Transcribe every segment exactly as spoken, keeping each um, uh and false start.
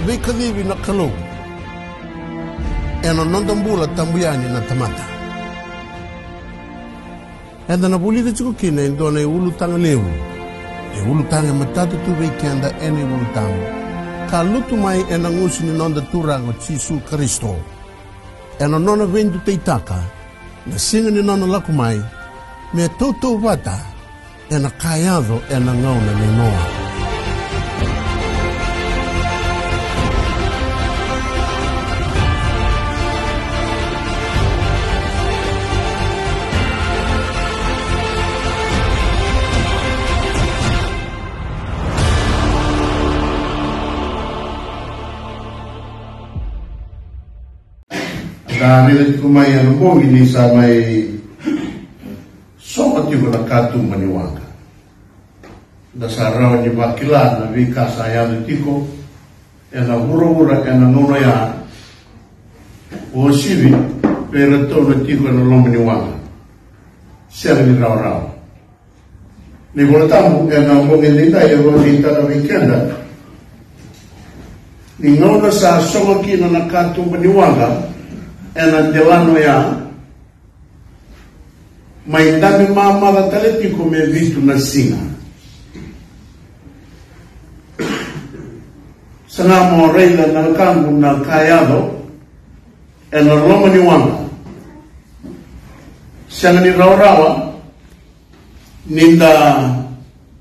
Veikacivi na Kalou ena noda bula tabu yani na tamata. Eda na vulica tiko kina e dua na iulutaga levu, e ulutaga e matata tu vei keda ena iVolatabu, ka lutu mai ena gusu ni noda Turaga o Jisu Karisito, ena nona veidutaitaka na siga ni nona lako mai, me tautauvata ena ka yaco ena gauna nei Noa. Da raica tiko mai ena bogi ni sa mai soma tiko na katuba ni waqa. Da sa rawa ni vakila na veika sa yaco tiko ena vuravura ena gauna oya. Uasivi vei iratou na tiko ena loma ni waqa. Sega ni rawarawa. Na iVolatabu ena bogi edaidai e vakadeitaka vei keda ni gauna sa soma kina na katuba ni waqa ena delana oya, mai dabe mamaca tale tiko me vitu na siga. Saga mo raica na wekaqu na ka yaco ena loma ni waqa. Sega ni rawarawa ni da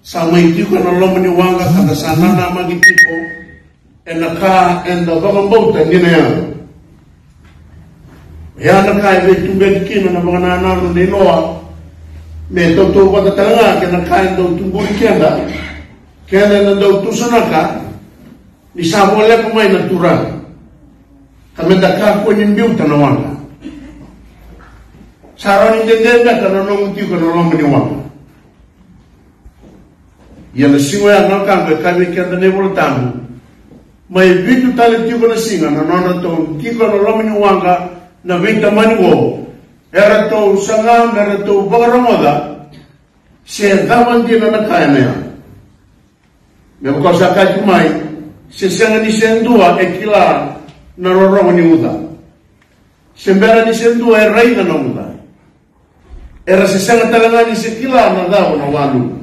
sa mai tiko ena loma ni waqa ka da sa nanamaki tiko ena ka eda vakabauta ni na yaco. Oya na ka e veituberi kina na vakanananu nei Noa, me tautauvata tale ga kei na ka e dau tuburi keda, keda eda dau tusanaka ni sa voleka mai na Turaga, ka me da kakua ni biuta na waqa. Sa rawa ni dede beka na nomu tiko ena loma ni waqa. Ia na siga oya na wekaqu e kaya vei keda na iVolatabu, mai vitu tale tiko na siga na nodratou tiko ena loma ni waqa na veitamani qo, eratou saga me ratou vakarogoca se cava dina na ka ena yaco. Me vaka au sa kaya tiko mai, se sega ni se dua e kila na rorogo ni uca, se bera ni se dua e raica na uca. Era se sega tale ga ni se kila na cava na waluvu.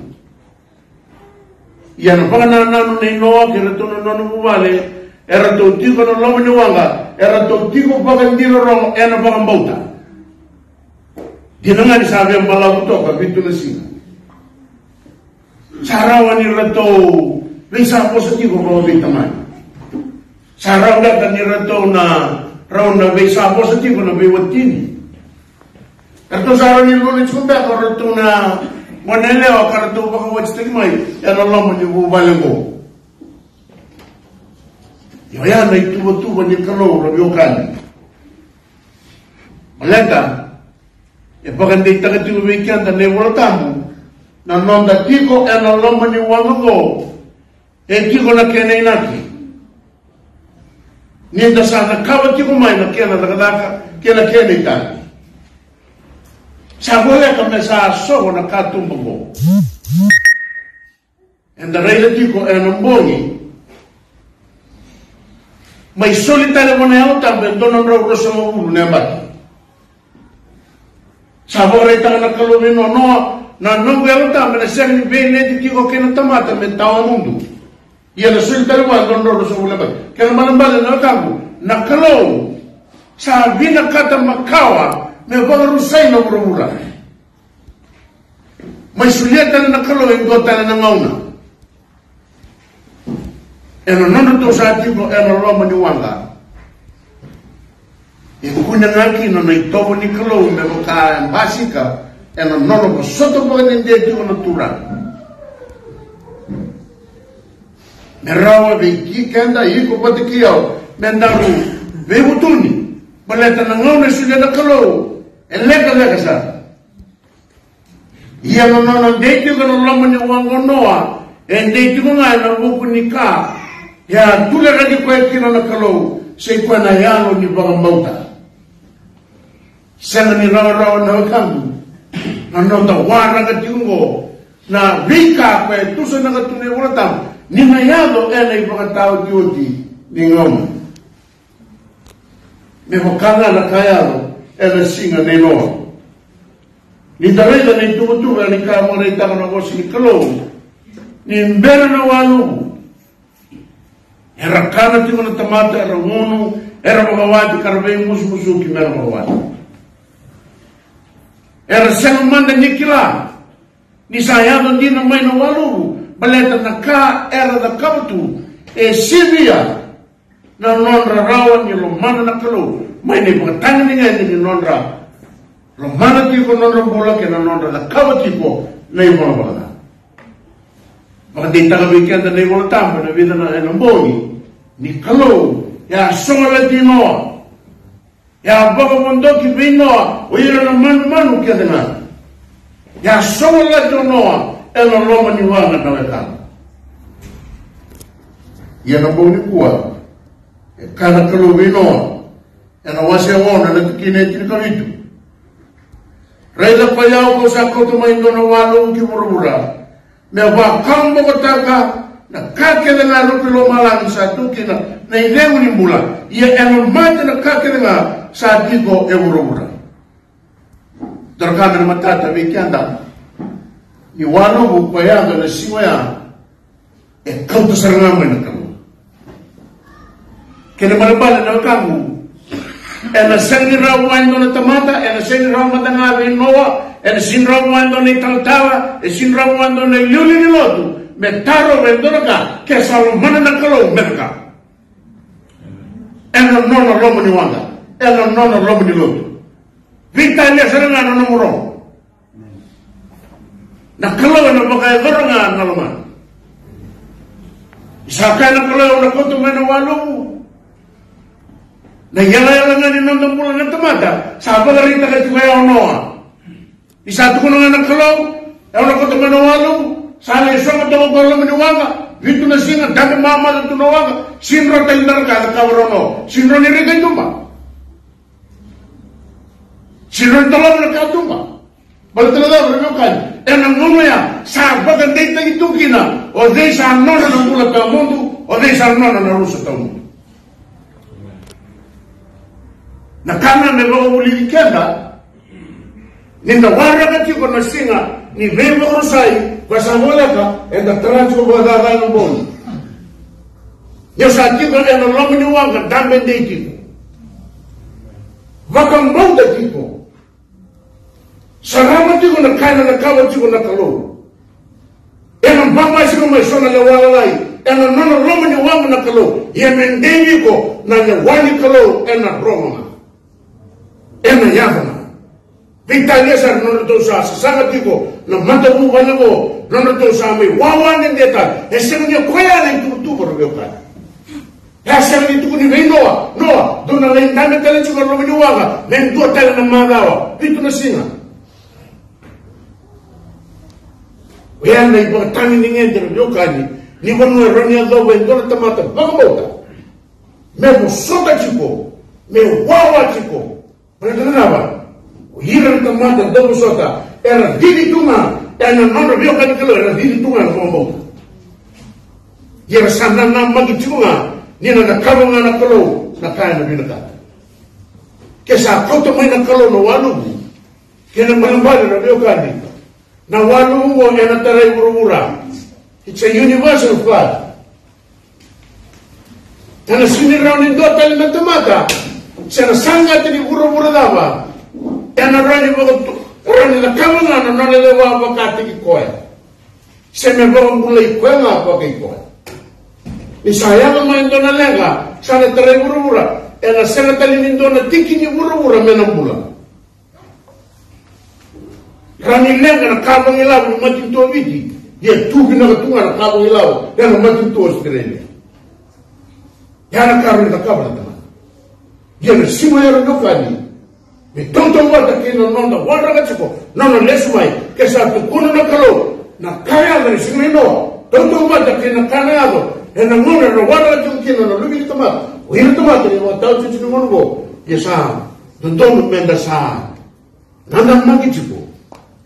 Ia na vakanananu nei Noa kei iratou na nona vuvale, eratou tiko ena loma ni waqa, eratou tiko vakadirorogo ena vakabauta. Dina ga ni sa via balavu toka vitu na siga. Sa rawa ni ratou veisavosa tiko vakaveitamani. Sa rawa beka ni ratou na rawa na veisavosa tiko na veiwatini. Ratou sa rawa ni luna tiko beka o ratou na gone yalewa ka ratou vakawatitaki mai ena loma ni vuvale oqo. Io, oya na ituvatuva ni Kalou, ra veiwekani. Baleta e vakadeitaka tiko vei keda na iVolatabu na noda tiko ena loma ni waqa oqo, e tiko na kena inaki ni da sa cakava tiko mai na kena cakacaka kei na kena itavi. Sa voleka me sa soko na katuba oqo. Eda raica tiko ena bogi mai soli tale vua na Yalo Tabu e dua na drau ruasagavulu na yabaki. Sa vakaraitaka na Kalou vei Noa, Noa, na noqu Yalo Tabu ena sega ni veileti tiko kei na tamata me tawamudu. Ia na soli tale vua e dua na drau ruasagavulu na yabaki. Kena ibalebale na wekaqu, na Kalou sa vinakata makawa me vakarusai na vuravura. Mai solia tale na Kalou e dua tale na gauna. Ena nodratou sa tiko ena loma ni waqa, e kune ga kina na itovo ni Kalou me vaka e basika ena nona vosota vakadede tiko na Turaga. Me rawa vei keda, iko vata kei au, me daru veivutuni baleta na gauna e solia na Kalou e lekaleka sara. Ia na nona dei tiko na loma ni waqa o Noa, e dei tiko ga ena vuku ni ka e a tuleraki koya kina na Kalou, se koya na yalo ni vakabauta. Sega ni rawarawa na wekaqu na noda waraka tiko oqo, na veika koya e tusanaka tu na iVolatabu ni na yaco ena ivakataotioti. Ni gauna me vaka ga na ka yaco ena siga nei Noa. Ni da raica na ituvatuva ni ka mo raitaka na vosa ni Kalou, ni bera na waluvu era kana tiko na tamata, era gunu, era vakawati, ka ra veimusumusuki me ra vakawati. Era sega mada ni kila ni sa yaco dina mai na waluvu, baleta na ka era cakava tu e sivia na nodra rawa ni lomana na Kalou mai na ivakatagedegede ni nodra lomana tiko na nodra bula kei na nodra cakava tiko na ivalavala ca. Vakadeitaka vei keda na iVolatabu ena vica na, ena bogi, ni Kalou e a sogolati Noa, e a vakavodoki vei Noa o ira na manumanu kece ga. E a sogolati o Noa ena loma ni waqa na wekana. Ia na bogi nikua e kaya na Kalou vei Noa, ena wase e ono, na tikina e tinikavitu: Raica, koi au kau sa kauta mai e dua na waluvu ki vuravura me vakabokotaka na ka kece ga e ruku i lomalagi sa tu kina na icegu ni bula, ia ena mate na ka kece ga sa tiko e vuravura. Dua na ka me na matata vei keda, ni waluvu ko yaco ena siga oya, e kauta sara ga mai na Kalou. Kena ibalebale na wekaqu, ena sega ni rawa vua e dua na tamata, ena sega ni rawa mada ga vei Noa, ena sega ni rawa vua e dua na italatala, e sega ni rawa vua e dua na iliuliu ni lotu me tarova e dua na ka, ke sa lomana na Kalou me caka. Ena nona loma ni waqa, ena nona loma ni lotu. Veitalia sara ga na nomu rogo. Na Kalou ena vakayacora ga na lomana. Sa kaya na Kalou, au na kauta mai na waluvu. Na iyalayala ga ni noda bula na tamata sa vakaraitaka tiko ya o Noa. Ni sa tukuna ga na Kalou, au na kauta mai na waluvu, sa lai sogo toka ko loma ni waqa, vitu na siga, dabe mamaca tu na waqa, sega ni rawa tale ni dua na ka e cakava o Noa, sega ni rawa ni rika i tuba. Sega ni rawa ni dolava na katuba. Baleta na cava, ra veiwekani? Ena gauna ya sa vakadeitaki tu kina o cei sa nona na bula tawamudu, o cei sa nona na rusa tawamudu. Na ka ga me vakavulici keda, ni da waraka tiko na siga ni veivakarusai, koya sa voleka, eda tara tiko vakacacana na bogi. Ni o sa tiko ena loma ni waqa, dabe dei tiko, vakabauta tiko, sarava tiko na ka ena cakava tiko na Kalou. Ena babasika mai so na lewa lalai ena nona loma ni waqa na Kalou, ia me dei iko na lewa ni Kalou ena rogo ga. Ena yaco ga. Veitalia sara na nodratou sa sasaga tiko na matavuvale qo, na nodratou sa mai wawa dede tale. E sega ni o koya na ituvatuva, ra veiwekani. E a sega ni tukuni vei Noa, Noa, dou na lai dabe tale tiko ena loma ni waqa me dua tale na macawa, vitu na siga. Oya na ivakatagedegede, ra veiwekani, ni vanua e rawa ni yacova e dua na tamata vakabauta me vosota tiko, me wawa tiko. Baleta na cava? O ira na tamata dauvosota era cici tu ga ena nodra veiwekani Kalou, era cici tu ga ena vakabauta. Ia era sa nanamaki tiko ga ni na cakava ga na Kalou na ka ena vinakata. Ke sa kauta mai na Kalou na waluvu, kena ibalebale, ra veiwekani, na waluvu qo ena tarai vuravura. It's a universal flood. Ena sega ni rawa ni dua tale na tamata se na saqata ni vuravura cava ena rawa ni vakatu, rawa ni cakava ga na nona lewa vakataki koya, se me vakabulai koya ga vakai koya. Ni sa yaco mai e dua na leqa sa na tarai vuravura, ena sega tale ni dua na tiki ni vuravura me na bula. Rawa ni leqa na kavagilavo ni matanitu o Viti, ia tu vinaka tu ga na kavagilavo ena matanitu o Australia. Ia na ka rawa ni cakava na tamata. Ia na siga oya, ra veiwekani, me tautauvata kei na noda waraka tiko na nona lesu mai. Ke sa tukuna na Kalou na ka yaco ena siga nei Noa, tautauvata kei na ka na yaco ena gauna era waraka tiko kina na Luve ni tamata, o ira na tamata ni vakataotioti ni gauna oqo. Ia sa dodonu meda sa nanamaki tiko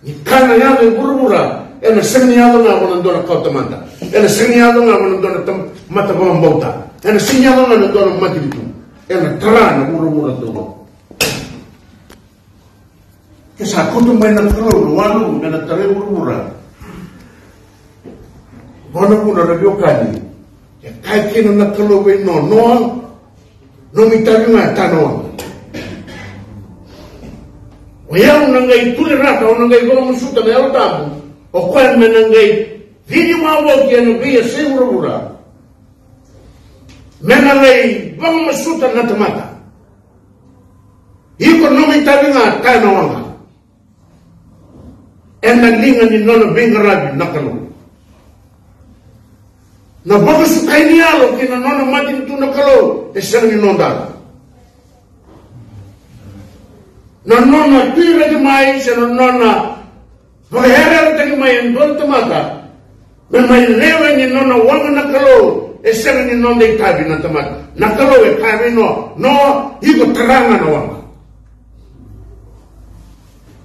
ni ka na yaco e vuravura ena sega ni yaco ga vua na dua na kawatamata, ena sega ni yaco ga vua na dua na tamata vakabauta. Ena sega ni yaco ga na dua na matanitu, ena tara na vuravura taucoko. Ke sa kauta mai na Kalou na waluvu me na tarai vuravura. Vua na vuna, ra veiwekani, e kaya kina na Kalou vei Noa, Noa, nomu itavi ga e ta na waqa. O yau na qai tuliraka, au na qai vakamasuta na Yalo Tabu, o koya me na qai cici wavoki ena veiyasai vuravura, me na qai vakamasuta na tamata. Iko nomu itavi ga e ta na waqa. Ena liga ni nona veiqaravi na Kalou. Na vakasukai ni yalo ki na nona matanitu na Kalou e sega ni noda. Na nona tuiraki mai se na nona vakayarayarataki mai e dua na tamata me mai lewe ni nona waqa na Kalou, e sega ni noda itavi na tamata. Na Kalou e kaya vei Noa, Noa, iko tara ga na waqa.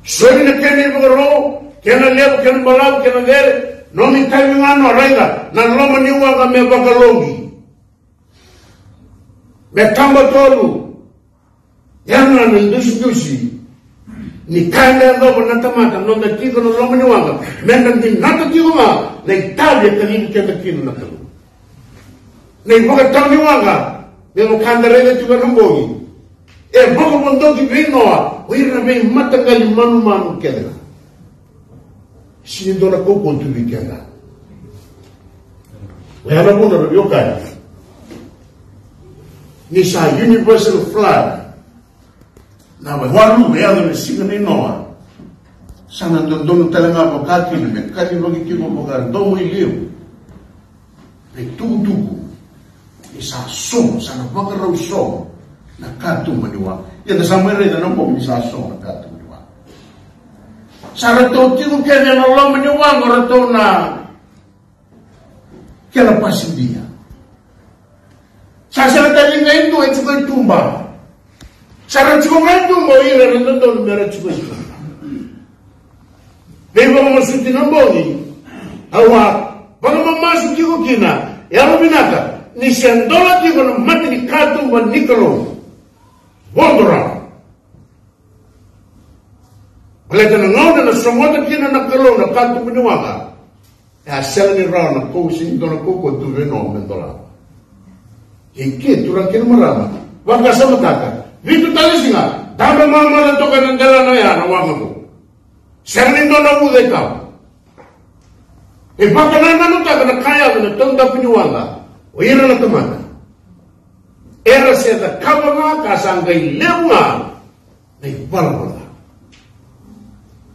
Soli na kena ivakaro, kena levu, kena balavu, kena cere, nomu itavi ga Noa, raica, na loma ni waqa me vakaloqi, me taba tolu. Ya ga na idusidusi ni ka eda yacova na tamata, noda tiko na loma ni waqa, meda dinata tiko ga na itavi e kacivi keda kina na Kalou. Na ivakatawa ni waqa, me vaka eda raica tiko ena bogi, e vakavodoki vei Noa o ira na veimataqali manumanu kece ga. Sega ni dua na kaukaua tu vei keda. Oya na vuna, ra veiwekani, ni sa universal flood na waluvu e yaco ena siga nei Noa, sa na dodonu tale ga vakakina me kacivaki tiko vakadomoilevu na itukutuku ni sa sogo, sa na vakarau sogo na katuba ni waqa. Ia da sa mai raica na bogi ni sa sogo na katuba ni waqa. Sa ratou tiko kece ena loma ni waqa o ratou na kena pasidia. Sa sega tale ni qai dua e tiko i tuba. Sa ra tiko ga i tuba o ira era dodonu me ra tiko i tuba. Veivakamasuti na bogi, au a vakamamasu tiko kina, yalovinaka, ni se dola tiko na mata ni katuba ni Kalou. Vodo rawa. Baleta na gauna na sogota kina na Kalou na katuba ni waqa, e a sega ni rawa na kou, sega ni dua na kaukaua tu vei Noa me dola. Ia ke, turaga kei na marama, vakasamataka, vitu tale na siga, dabe mamaca toka ena delana oya na waqa qo. Sega ni dua na uca e kava. E vakanananutaka na ka yaco ena taudaku ni waqa o ira na tamata. Era se cakava ga ka sa qai levu ga na ivalavala ca.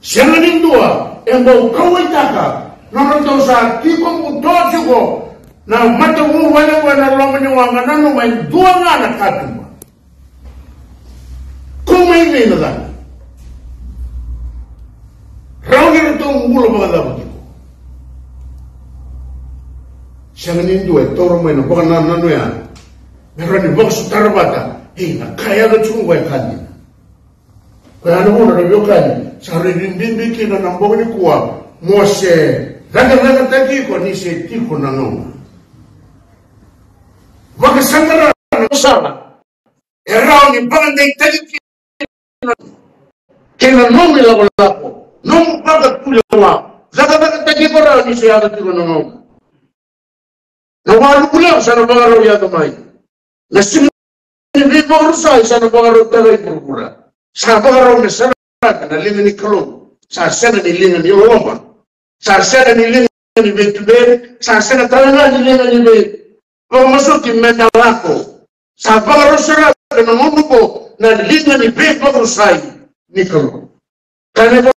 Sega ni dua e bau kauwaitaka na nodratou sa tiko buto tiko na matavuvale qo ena loma ni waqa, nanuma e dua ga na katuba. Kau mai vei na cagi? Rawa ni ratou bula vakacava tiko? Sega ni dua e taura mai na vakanananu ya me rawa ni vakasotara vata. Ei, na ka e yaco tiko qo e ka dina. Koya na vuna, ra veiwekani, sa rui bibi kina na bogi nikua mo se cakacakataki iko ni se tiko na gauna. Vakasaqara na sala e rawa ni vakadeitaki kina kei na nomu ilakolako, nomu vakatulewa. Cakacakataki iko rawa ni se yaco tiko na gauna. Na waluvu levu sa na vakarau yaco mai. Na siga ni veivakarusai sa na vakarau tarai vuravura. Sa vakarau me saraka na liga ni Kalou. Sa sega ni liga ni loloma. Sa sega ni liga ni veituberi. Sa sega tale ga ni liga ni veivakamasuti me na lako. Sa vakarau saraka na gauna qo na liga ni veivakarusai ni Kalou. Ka na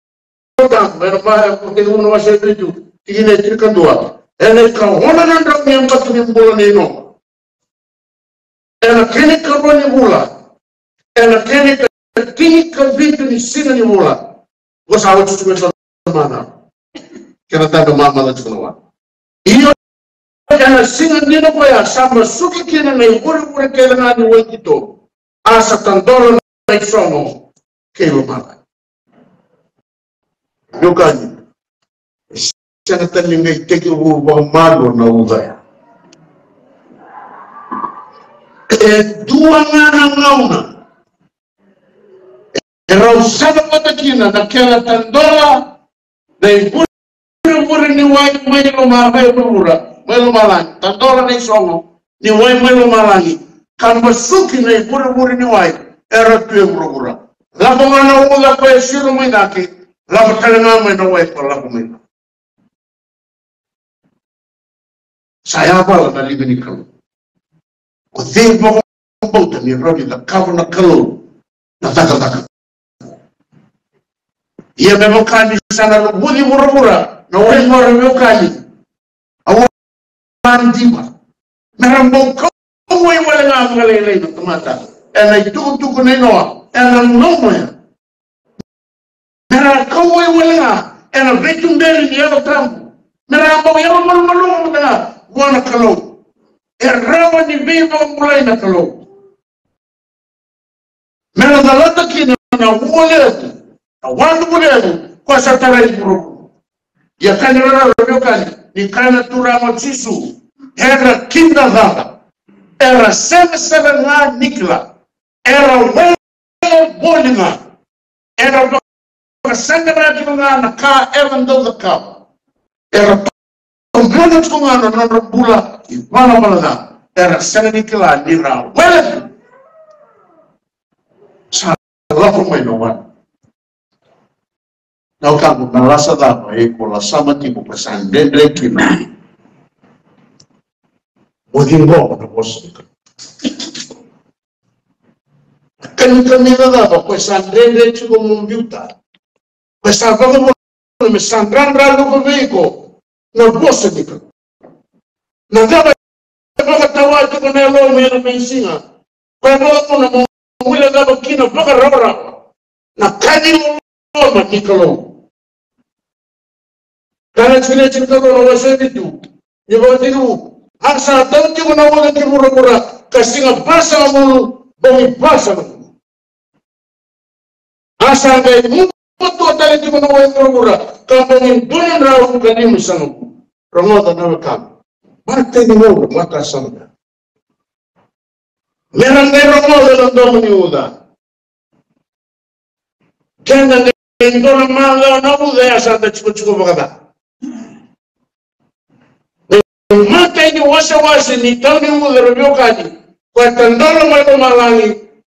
Vola Tabu ena Maciu, ena Maciu wase vitu, tikina e tinikadua. Ena ikaono na drau ni yabaki ni bula nei Noa, ena kena ikarua ni vula, ena kena ika, tinikavitu ni siga ni vula, qo sa oti tiko e dua na macawa. Kena dabe mamaca tiko na waqa. Io, ena siga dina koya sa masuki kina na ivurevure kece ga ni wai qito, a sa tadola na isogo kei lomalagi. Veiwekani, e sega tale ni qai tekivu vakamalua na uca ya. e dua ga na gauna e rau sala vata kina na kena tadola na ivurevure ni wai mai loma, mai vuravura, mai lomalagi. Tadola na isogo ni wai mai lomalagi ka basuki na ivurevure ni wai era tu e vuravura. Lako ga na uca ko e siro mai cake, lako tale ga mai na wai ko lako mai. Sa yavala na liga ni Kalou. O cei vakabauta ni rawa ni cakava na Kalou na cakacaka? Ia me vaka ni sa na luvuci vuravura na wai qo, ra veiwekani, au a diva me ra bau kauwai wale ga vakalailai na tamata ena itukutuku nei Noa ena gauna oya. Me ra kauwai wale ga ena veituberi ni Yalo Tabu. Me ra bau yalomalumalumu mada ga vua na Kalou. E rawa ni veivakabulai na Kalou. Me ra calata kina na ua levu, na waluvu levu ko sa tarai vuravura. Ia ka ni rarawa, ra veiwekani, ni kaya na Turaga o Jisu, era kidacala, era sega sara ga ni kila, era wele voli ga, era vakasaqara tiko ga na ka era dau cakava, era tomana tiko ga na nodra bula ivalavala ca, era sega ni kila ni ra wele. Sa lako mai na wai. Na wekaqu, na lasa cava e ko lasama tiko ko sa dredre kina mo ciqoma na vosa ni Kalou? Ka ni ka ni cava ko sa dredre tiko mo biuta? Ko sa vakavuna me sa dradra luka vei iko na vosa ni Kalou. Na cava e vakatawa tiko na yalomu ena veisiga? Ko e vakavuna mo guilecava kina vakarawarawa na ka ni loloma ni Kalou. Ka na tikina e tinikarua na wase e vitu ni Vakatekivu: A sa tau tiko na uca ki vuravura ka siga vasagavulu, bogi vasagavulu. A sa qai gumatua tale tiko na wai vuravura ka bogi dua na drau ka limasagavulu. Rogoca na wekaqu, matai ni gauna, matasama ya. Me ra qai rogoca na domo ni uca. Keda qai dua na macawa na uca ya sa da tikotiko vakaca. Na imatai ni wasewase ni tau ni uca, ra veiwekani, ko e tadola mai lomalagi,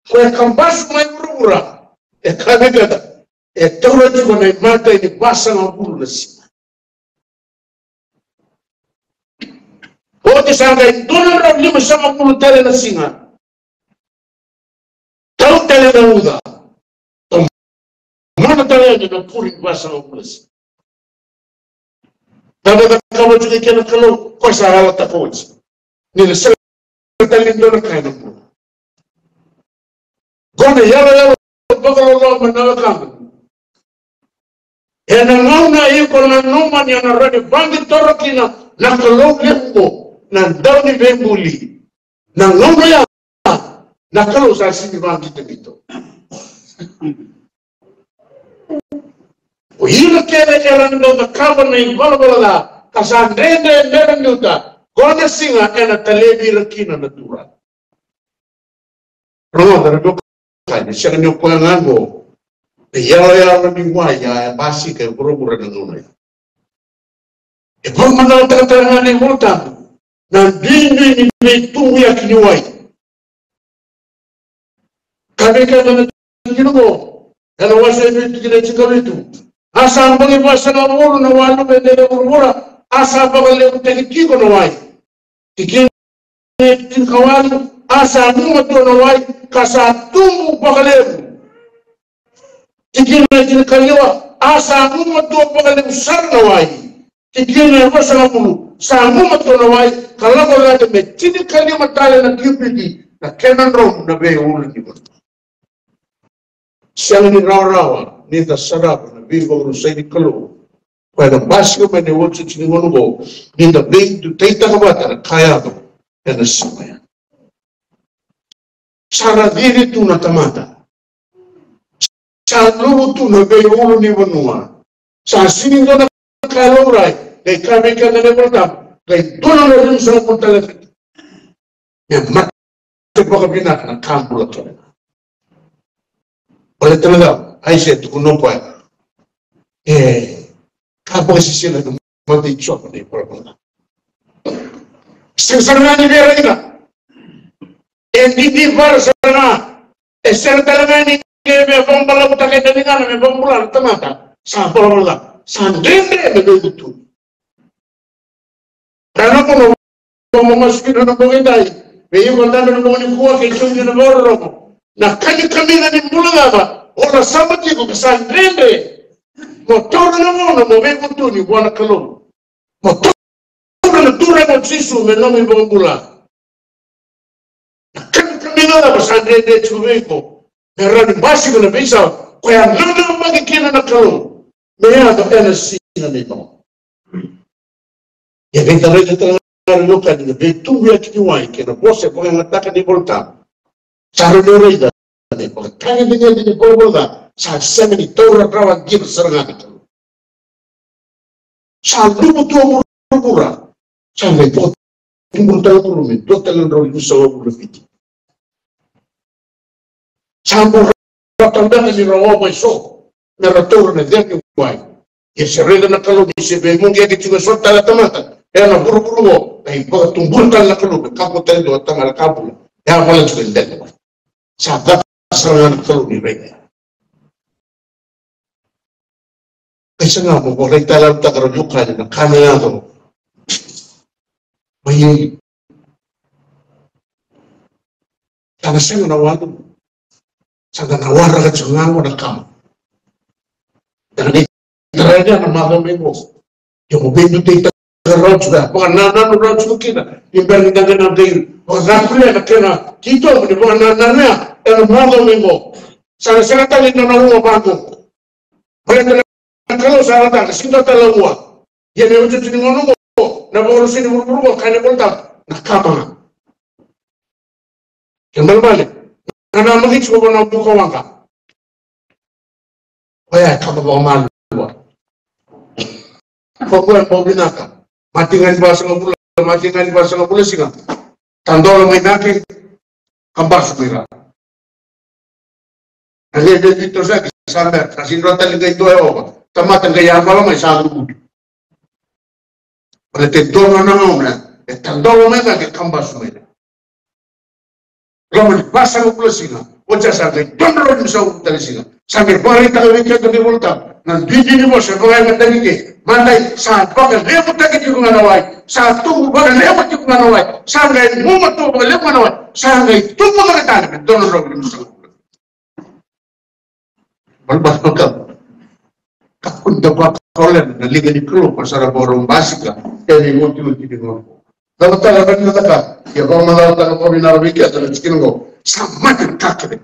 ko e kabasu mai vuravura, e ka vei keda, e taura tiko na imatai ni vasagavulu na siga. Oti sa qai dua na drau limasagavulu tale na siga. Tau tale na uca. Tomana tale yani na puri ni vasagavulu na siga. Cava e cakava tiko kina na Kalou? Ko sa yalataka oti ni na sega tale ni dua na ka ena bula. Qo na iyaloyalo vakaloloma, na wekaqu. Ena gauna iko nanuma ni o na rawa ni vaqitora kina na Kalou levu qo, na Dauniveibuli, na gauna ya na Kalou sa sega ni vaqitoraki. O ira kece era dau cakava na ivalavala ca ka sa dredre me ra biuta, qo na siga ena talevi ira kina na Turaga. Rogoca, ra veiwekani, sega ni o koya ga qo na iyaloyalo ni wai a basika e vuravura na gauna ya. E vakamacalataka tale ga na iVolatabu na duidui ni veitubuyaki ni wai. Ka vei keda na tikina qo, ena wase e vitu, tikina e tinikavitu: A sa bogi vasagavulu na waluve ni vuravura, a sa vakalevutaki tiko na wai. Tikina e tinikawalu: A sa gumatua na wai ka sa tubu vakalevu. Tikina e tinikaciwa: A sa gumatua vakalevu sara na wai. Tikina e ruasagavulu: Sa gumatua na wai ka lako cake me tinikalima tale na kiupiti na kena dromu na veiulunivanua. Sega ni rawarawa ni da sarava na veivakarusai ni Kalou. Koya na basika mai na iotioti ni gauna oqo, ni da veidutaitaka vata na ka yaco ena siga ya. Sa ra cici tu na tamata. Sa luvu tu na veiulunivanua. Sa sega ni dua na ka e laurai. Qai kaya vei keda na iVolatabu, qai dua na drau limasagavulu tale. Me mata vakavinaka na ka bula kece. Baleta na cava? Aisea e tukuna o koya, e ka vakasisila na mata i Jiova na ivalavala ca. Sega sara ga ni via raica. E didivara sara ga. E sega tale ga ni qai via vakabalavutaka e dua na ligana me vakabula na tamata. Sa valavala ca. Sa dredre me veivutuni. Ena vuna au masu kina na bogi edai, vei iko dabe ena bogi nikua kei iko na vakarorogo. Na kamikamica ni bula cava o na sauma tiko ka sa dredre mo taura na gauna mo veivutuni vua na Kalou. Mo taura na Turaga o Jisu me nomu ivakabula. Na kamikamica cava sa dredre tiko vei iko me rawa ni basika na veisau ko ya nanamaki kina na Kalou me yaco ena siga ni noa. Ia kei da raica tale ga na veiwekani na veitubuyaki ni wai kei na vosa e vakayagataka na iVolatabu. Sa rawa ni raica na ivakatagedegede ni valavala ca sa sega ni taura rawa dina sara ga na Kalou. Sa luvu tu o vuravura. Sa qai vakatubura tale o Kalou me dua tale na drau limasagavulu na fiti. Sa bau rauta beka ni ra ova eso me ra taura na cea ni wai. Ia se raica na Kalou ni se veimuqeti tiko eso tale na tamata ena vuravura oqo, qai vakatubura tale na Kalou me kakua tale ni dua tale na ka bula. E a vala tiko e dela ni wai. Sa caka sara ga na Kalou ni raica. Qai saga mo vakaraitaka na veiwekani na ka na yaco mai. Sa na sega na walu. Sa da na waraka tiko ga qo na kama. Da na itara yani na macawa mai qo. Ia mo veidutaitaka rawa tiko ya, vakanananu rawa tiko kina ni bera ni da qai na qai vakacakulea na kena titobu ni vakanananu ya ena macawa mai qo. Sa na sega tale ni nona ua vaqo. Baleta na Kalou sa yalataka sega tale na ua. Ia me iotioti ni gauna oqo, na vakarusai ni vuravura oqo, kaya na iVolatabu, na kama ga. Kena ibalebale, na namaki tiko vua na buka waqa. Oya e kama vakamalua. Ko koya e bau vinaka. Mate ga ni vasagavulu, mate ga ni vasagavulu siga. Tadola mai na ke, kabasu mai ra. Na lewe vitu sa ki sa mera, sa sega ni dua tale qai dua e ova. Tamata qai yavala mai sa luvutu. Baleta e dua na gauna e tadola mai na ke kabasu mai. Loma ni vasagavulu siga, oti sa qai dua na drau limasagavulu tale siga. Sa qai vakaraitaka vei keda na iVolatabu na duidui ni vosa e vakayagataki ke. Madai sa vakalevutaki tiko ga na wai. Sa tubu vakaleva tiko ga na wai. Sa qai gumatua vakaleva ga na wai. Sa qai tubu cake tale me dua na drau limasagavulu. Balbala ka kakua ni da vakawalena na liga ni Kalou ko sa ra vakarau basika ena iotioti ni gauna. Cava tale na ka ia vakamacalataka vakavinaka vei keda na tikina oqo. Sa mate na ka kece.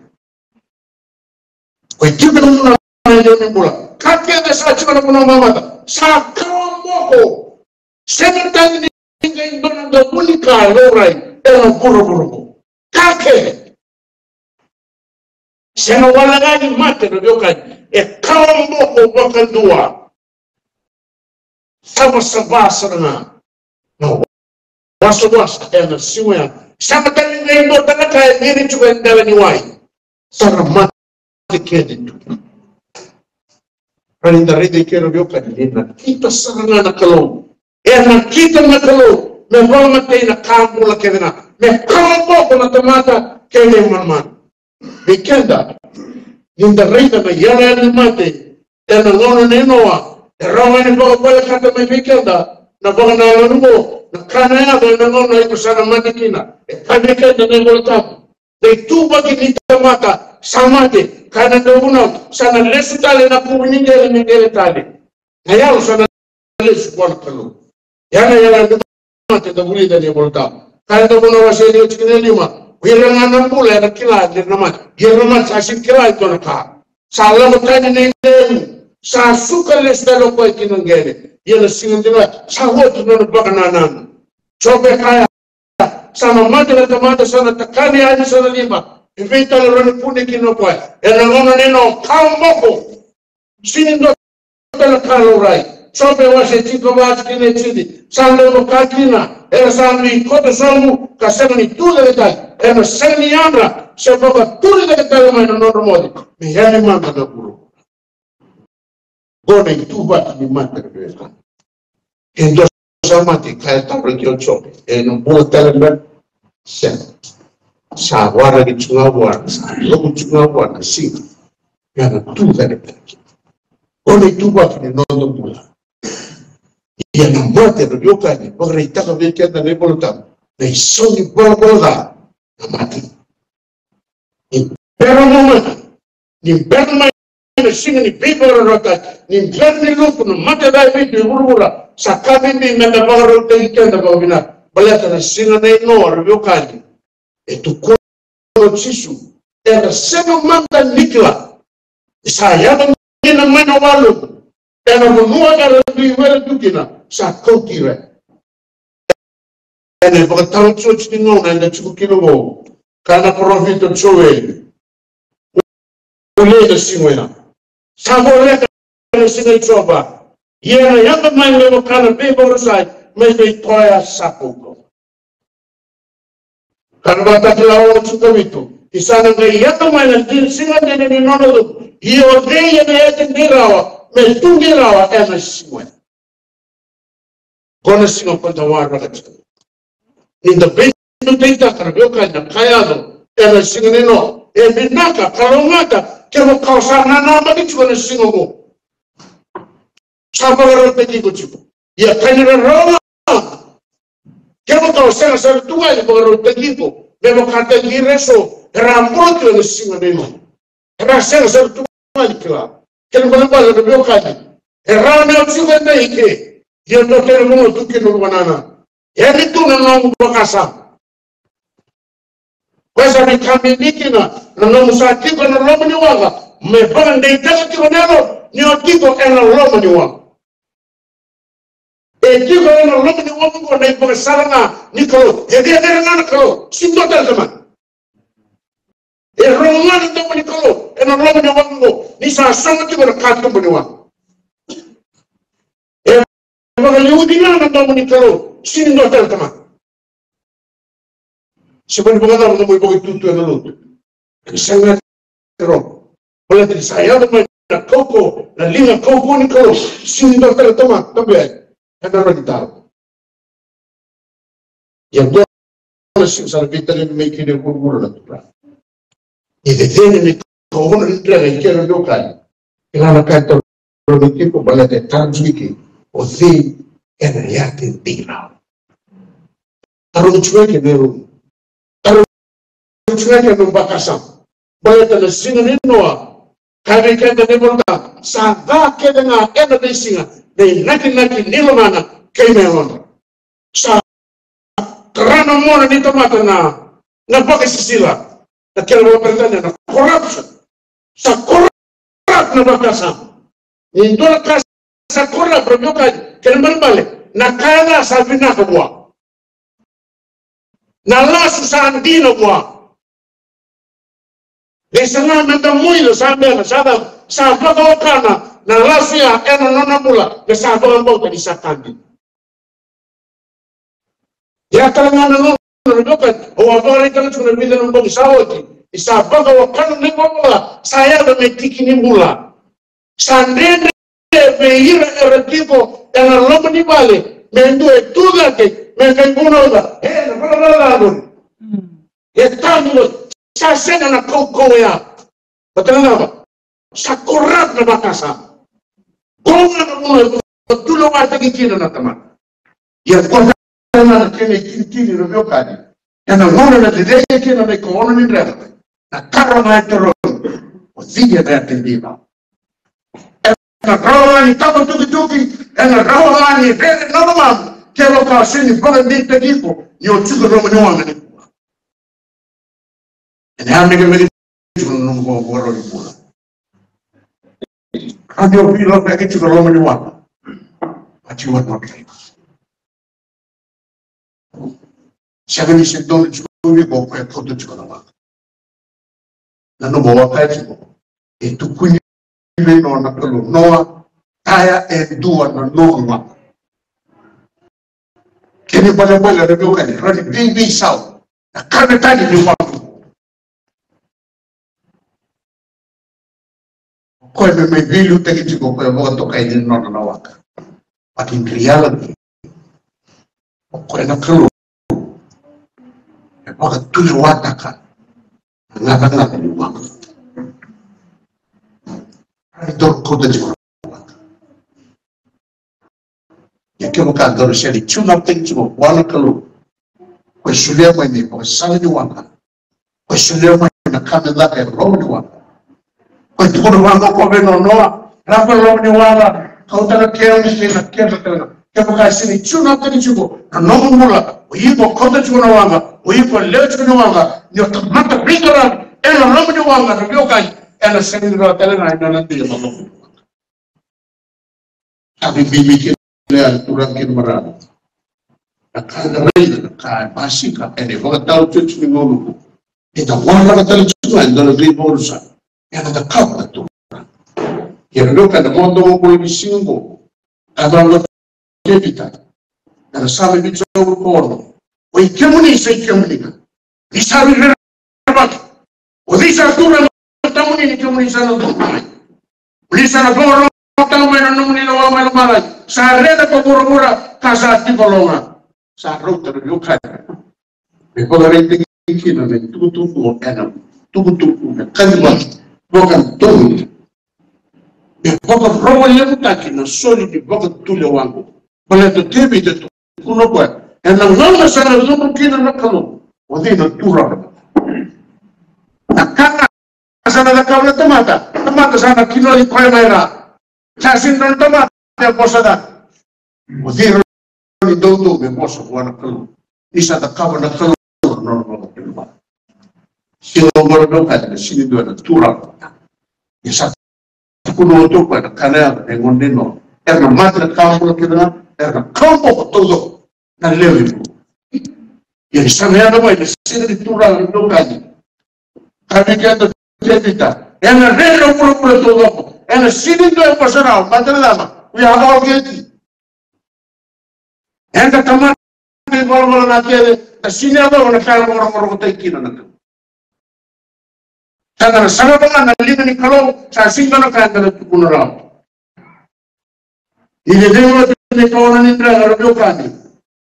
Ko i tiko na gauna na lewe ni bula, ka kece sa tiko na vanua mamata sa kawa boko. Sega tale ni qai dua na davuni ka laurai ena vuravura oqo. Ka kece. Sega wale ga ni mate na veiwekani, e kawa boko vakadua. Savasava sara ga na wasawasa ena siga ya. Sega tale ni qai dua tale na ka e ciri tiko e dela ni wai. Sa na mate kece tu. Rawa ni da raica i ke na veiwekani ni nakita sara ga na Kalou. E nakita na Kalou me vakamatei na ka bula kece ga, me kawa boko na tamata kei na imanumanu. Vei keda, ni da raica na iyaloyalo ni mate ena gauna nei Noa, e rawa ga ni vakavolekata mai vei keda na vakanananu oqo, na ka na yaco ena gauna iko sa na mate kina. E kaya vei keda na iVolatabu, na ituvaki ni tamata sa mate. Kaya na dauvunau, sa na lesu tale na kuvu ni qele me qele tale. Na yalo sa na lesu vua na Kalou. Ya na yalo ni mate da vulica ena iVolatabu. Kaya na dauvunau wase e lima, tikina e lima, o ira ga na bula era kila ni ra na mate. Ia na mate sa sega ni kila e dua na ka. Sa lako tani na ilevu, sa suka lesu tale o koya ki na qele. Ia na siga dina sa oti na nona vakanananu. Jope kaya, sa na mate na tamata, sa na takani yani, sa na liba. E vei tale rawa ni vuni kina o koya? Ena gauna nei Noa, kawa boko. Sega ni dua tale na ka laurai. Jope wase tinikava tikina e tini. Sa dau vaka kina era sa dui koto sobu ka sega ni tucake tale, ena sega ni yadra se vakaturi cake tale mai na nodra moce me yali mada na vuravura. Qo na ituvaki ni mate, na veiwekani. E dua sa mate, kaya tale o Jope, e na bula tale beka? Sega. Sa waraki tu ga vua, sa loku tu ga vua na siga. Ia na tucake tale. Qo na ituvaki ni noda bula. Ia na mate, na veiwekani, vakaraitaka vei keda na iVolatabu na isau ni valavala ca na mate. Ni bera mo mate, ni bera mai na siga ni veivakararawataki, ni bera ni lutu na mate ca e vitu e vuravura, sa ka bibi meda vakarautaki keda vakavinaka, baleta na siga nei Noa, na veiwekani, e tukuna o Jisu, era sega mada ni kila. Ni sa yaco kina mai na waluvu ena vanua era dui were tu kina, sa kauti ira. Ena ivakataotioti ni gauna eda tiko kina oqo, kaya na parofita o Joeli, voleka na siga oya. Sa voleka na siga i Jiova. Ia ena yaco mai me vaka na veivakarusai mai vei koya sa kaukauwa. Ka na Vakatakila ono, tinikavitu, ni sa na qai yaco mai na siga dina ni nona cuqu. Ia o cei ena yatedei rawa me tudei rawa ena siga oya? Qo na siga ko da waraka tiko. Ni da veidutaitaka, na veiwekani, na ka yaco ena siga nei Noa. E vinaka, kalougata kevaka o sa nanamaki tiko ena siga oqo. Sa vakarautaki iko tiko. Ia ka ni rarawa ga kevaka o sega sara tu ga ni vakarautaki iko me vakataki ira eso era a bula tiko ena siga nei Noa. Era sega sara tu ga ni kila. Kena ibalebale, na veiwekani, e rawa ni o tiko e dua i ke, ia dua tale na vanua tu kina o luvena. E ni tu na nomu vakasama. Koya sa na ka bibi kina na nomu sa tiko ena loma ni waqa, me vakadeitaka tiko na yalo ni o tiko ena loma ni waqa. E tiko ena loma ni waqa oqo na ivakasala ga ni Kalou. E cecere ga na Kalou, sega ni dua tale tamata. E rogo ga na domo ni Kalou ena loma ni waqa oqo, ni sa sogo tiko na katuba ni waqa. E vakaliuci ga na domo ni Kalou, sega ni dua tale tamata. Se mani vakacava na nomu ivakaitutu ena lotu, ena sega ni rogo. Baleta ni sa yaco mai na kaukauwa, na liga kaukauwa ni Kalou, sega ni dua tale tamata, tamata, ena rawa ni taro. Ia qo na siga sa na veitalevi mai kina e vuravura na Turaga. E cecere me kaono ni dredre i kena veiwekani. Kila na ka e tarogi tiko, baleta e tarogi tiko, o cei ena yatedei rawa? Tarogi tiko e kena irumu. Tarogi tiko e kena vakasama. Baleta na siga nei Noa, kaya vei keda na iVolatabu, sa ca kece ga ena veisiga na inakinaki ni lomana kei na yalodra. Sa karana mona ni tamata na, na vakasisila, na kena vakaperitania na corruption. Sa corrupt na vakasama. Ni dua na ka sa corrupt, na veiwekani, kena ibalebale, na ka e ca sa vinaka vua. Na lasu sa dina vua. Ni sa na meda moica sa bera, sa, sa vakawakana na lasu ya ena nona bula, me sa vakabauta ni sa ka dina. Ia tale ga na gauna, na veiwekani, au a vakaraitaka tiko na vica na bogi sa oti, ni sa vakawakana na ivalavala ca, sa yaco me tiki ni bula. Sa dredre vei ira era tiko ena loma ni vale me dua e tu cake me qai vunauca, e, na valavala ca qori. E tabu qori, sa sega na kaukauwa ya. Baleta na cava? Sa corrupt na vakasama. Qo ga na vanua e vakatulewataki kina na tamata. Ia qo tale ga na kena itinitini, na veiwekani. Ena gauna na cecere kina na ikaono ni dredre, na taro ga e tarogi, o cei ena yatedei rawa? Ena rawa ga ni taba tukituki, ena rawa ga ni rere na lomamu, kevaka o sega ni vakadeitaki iko ni o tiko e loma ni waqa nikua. Ena yamekemeke tiko na nomu vakavakarau ni bula. Rawa ni o veilakoyaki tiko e loma ni waqa. But you are not ready. Sega ni se donu tiko vei iko o koya e kauta tiko na waqa. Na nomu waka e tiko. E tukuni vei Noa na Kalou, Noa, Kaya e dua na nomu waqa. Kena ibalebale na veiwekani, rawa ni veiveisau na kavetani ni waqa. O koya me mai veiliutaki tiko o koya vakatokai ni nona na waqa. But in reality, o koya na Kalou e vakatulewataka na gacagaca ni waqa. Rawa ni daru kauta tiko na waqa. Ia kevaka daru sega ni tune up-taki tiko vua na Kalou, ko e solia mai na ivakasala ni waqa, ko e solia mai na ka me caka e loma ni waqa, ko e tukuna vaqo o koya vei Noa, lako e loma ni waqa, kauta na kemu kei na keda tale ga. Kevaka e sega ni tune up-taki tiko na nomu bula, o iko kauta tiko na waqa, o iko lewe tiko ni waqa, ni o tamata veiqaravi ena loma ni waqa, na veiwekani, ena sega ni rawa tale ga ni o na dei ena loma ni waqa. Sa veibibi kina ya na turaga kei na marama. Na ka eda raica, na ka e basika ena ivakataotioti ni gauna oqo, eda waraka tale tiko ga e dua na veivakarusa ena cakava na turaga. Ia na veiwekani, na vakadobula ni siga oqo, a cava o Tevita, ena Same vitusagavulu ka ono: O i kemuni sa i kemuni ga, ni sa rerevaki. O cei sa tu ena matamuni ni kemuni sa na tu mai? Ni sa na vakarogotaka mai na nomuni lewa mai lomalagi. Sa rere ko vuravura ka sa tiko lo ga. Sa rauta na veiwekani me vakaraitaki kina na itukutuku ena tukutuku me kaciva vakadodonu, me vakarogo levutaki na soli ni vakatulewa oqo. Baleta o Tevita e tukuna o koya, ena gauna sa na cudru kina na Kalou, o cei na turaga? Na ka ga sa na cakava na tamata, tamata sa na kinoci koya mai ra. Sa sega ni dua na tamata e vosa cake. O cei rawa ni doudou me vosa vua na Kalou? Ni sa cakava na Kalou na nona vakatulewa. Sega ni dua na tamata, sega ni dua na turaga. Ia sa tukuna oti o koya na ka na yaco ena gauna nei Noa. Era na mate na ka bula kece ga, era na kawa boko taucoko na lewe ni vanua. Ia ni sa na yaco mai na Siga ni Turaga, na veiwekani, ka vei keda o Tevita, ena rere na vuravura taucoko, ena sega ni dua e vosa rawa. Baleta na cava? We are all guilty. Eda tamata ivalavala ca kece, da sega ni yacova na ka e vakarokorokotaki kina na Kalou. Sa da na sarava ga na liga ni Kalou, sa sega ni dua na ka eda na tukuna rawa. Ni Cecegu na wase e kaono, na draki, na veiwekani.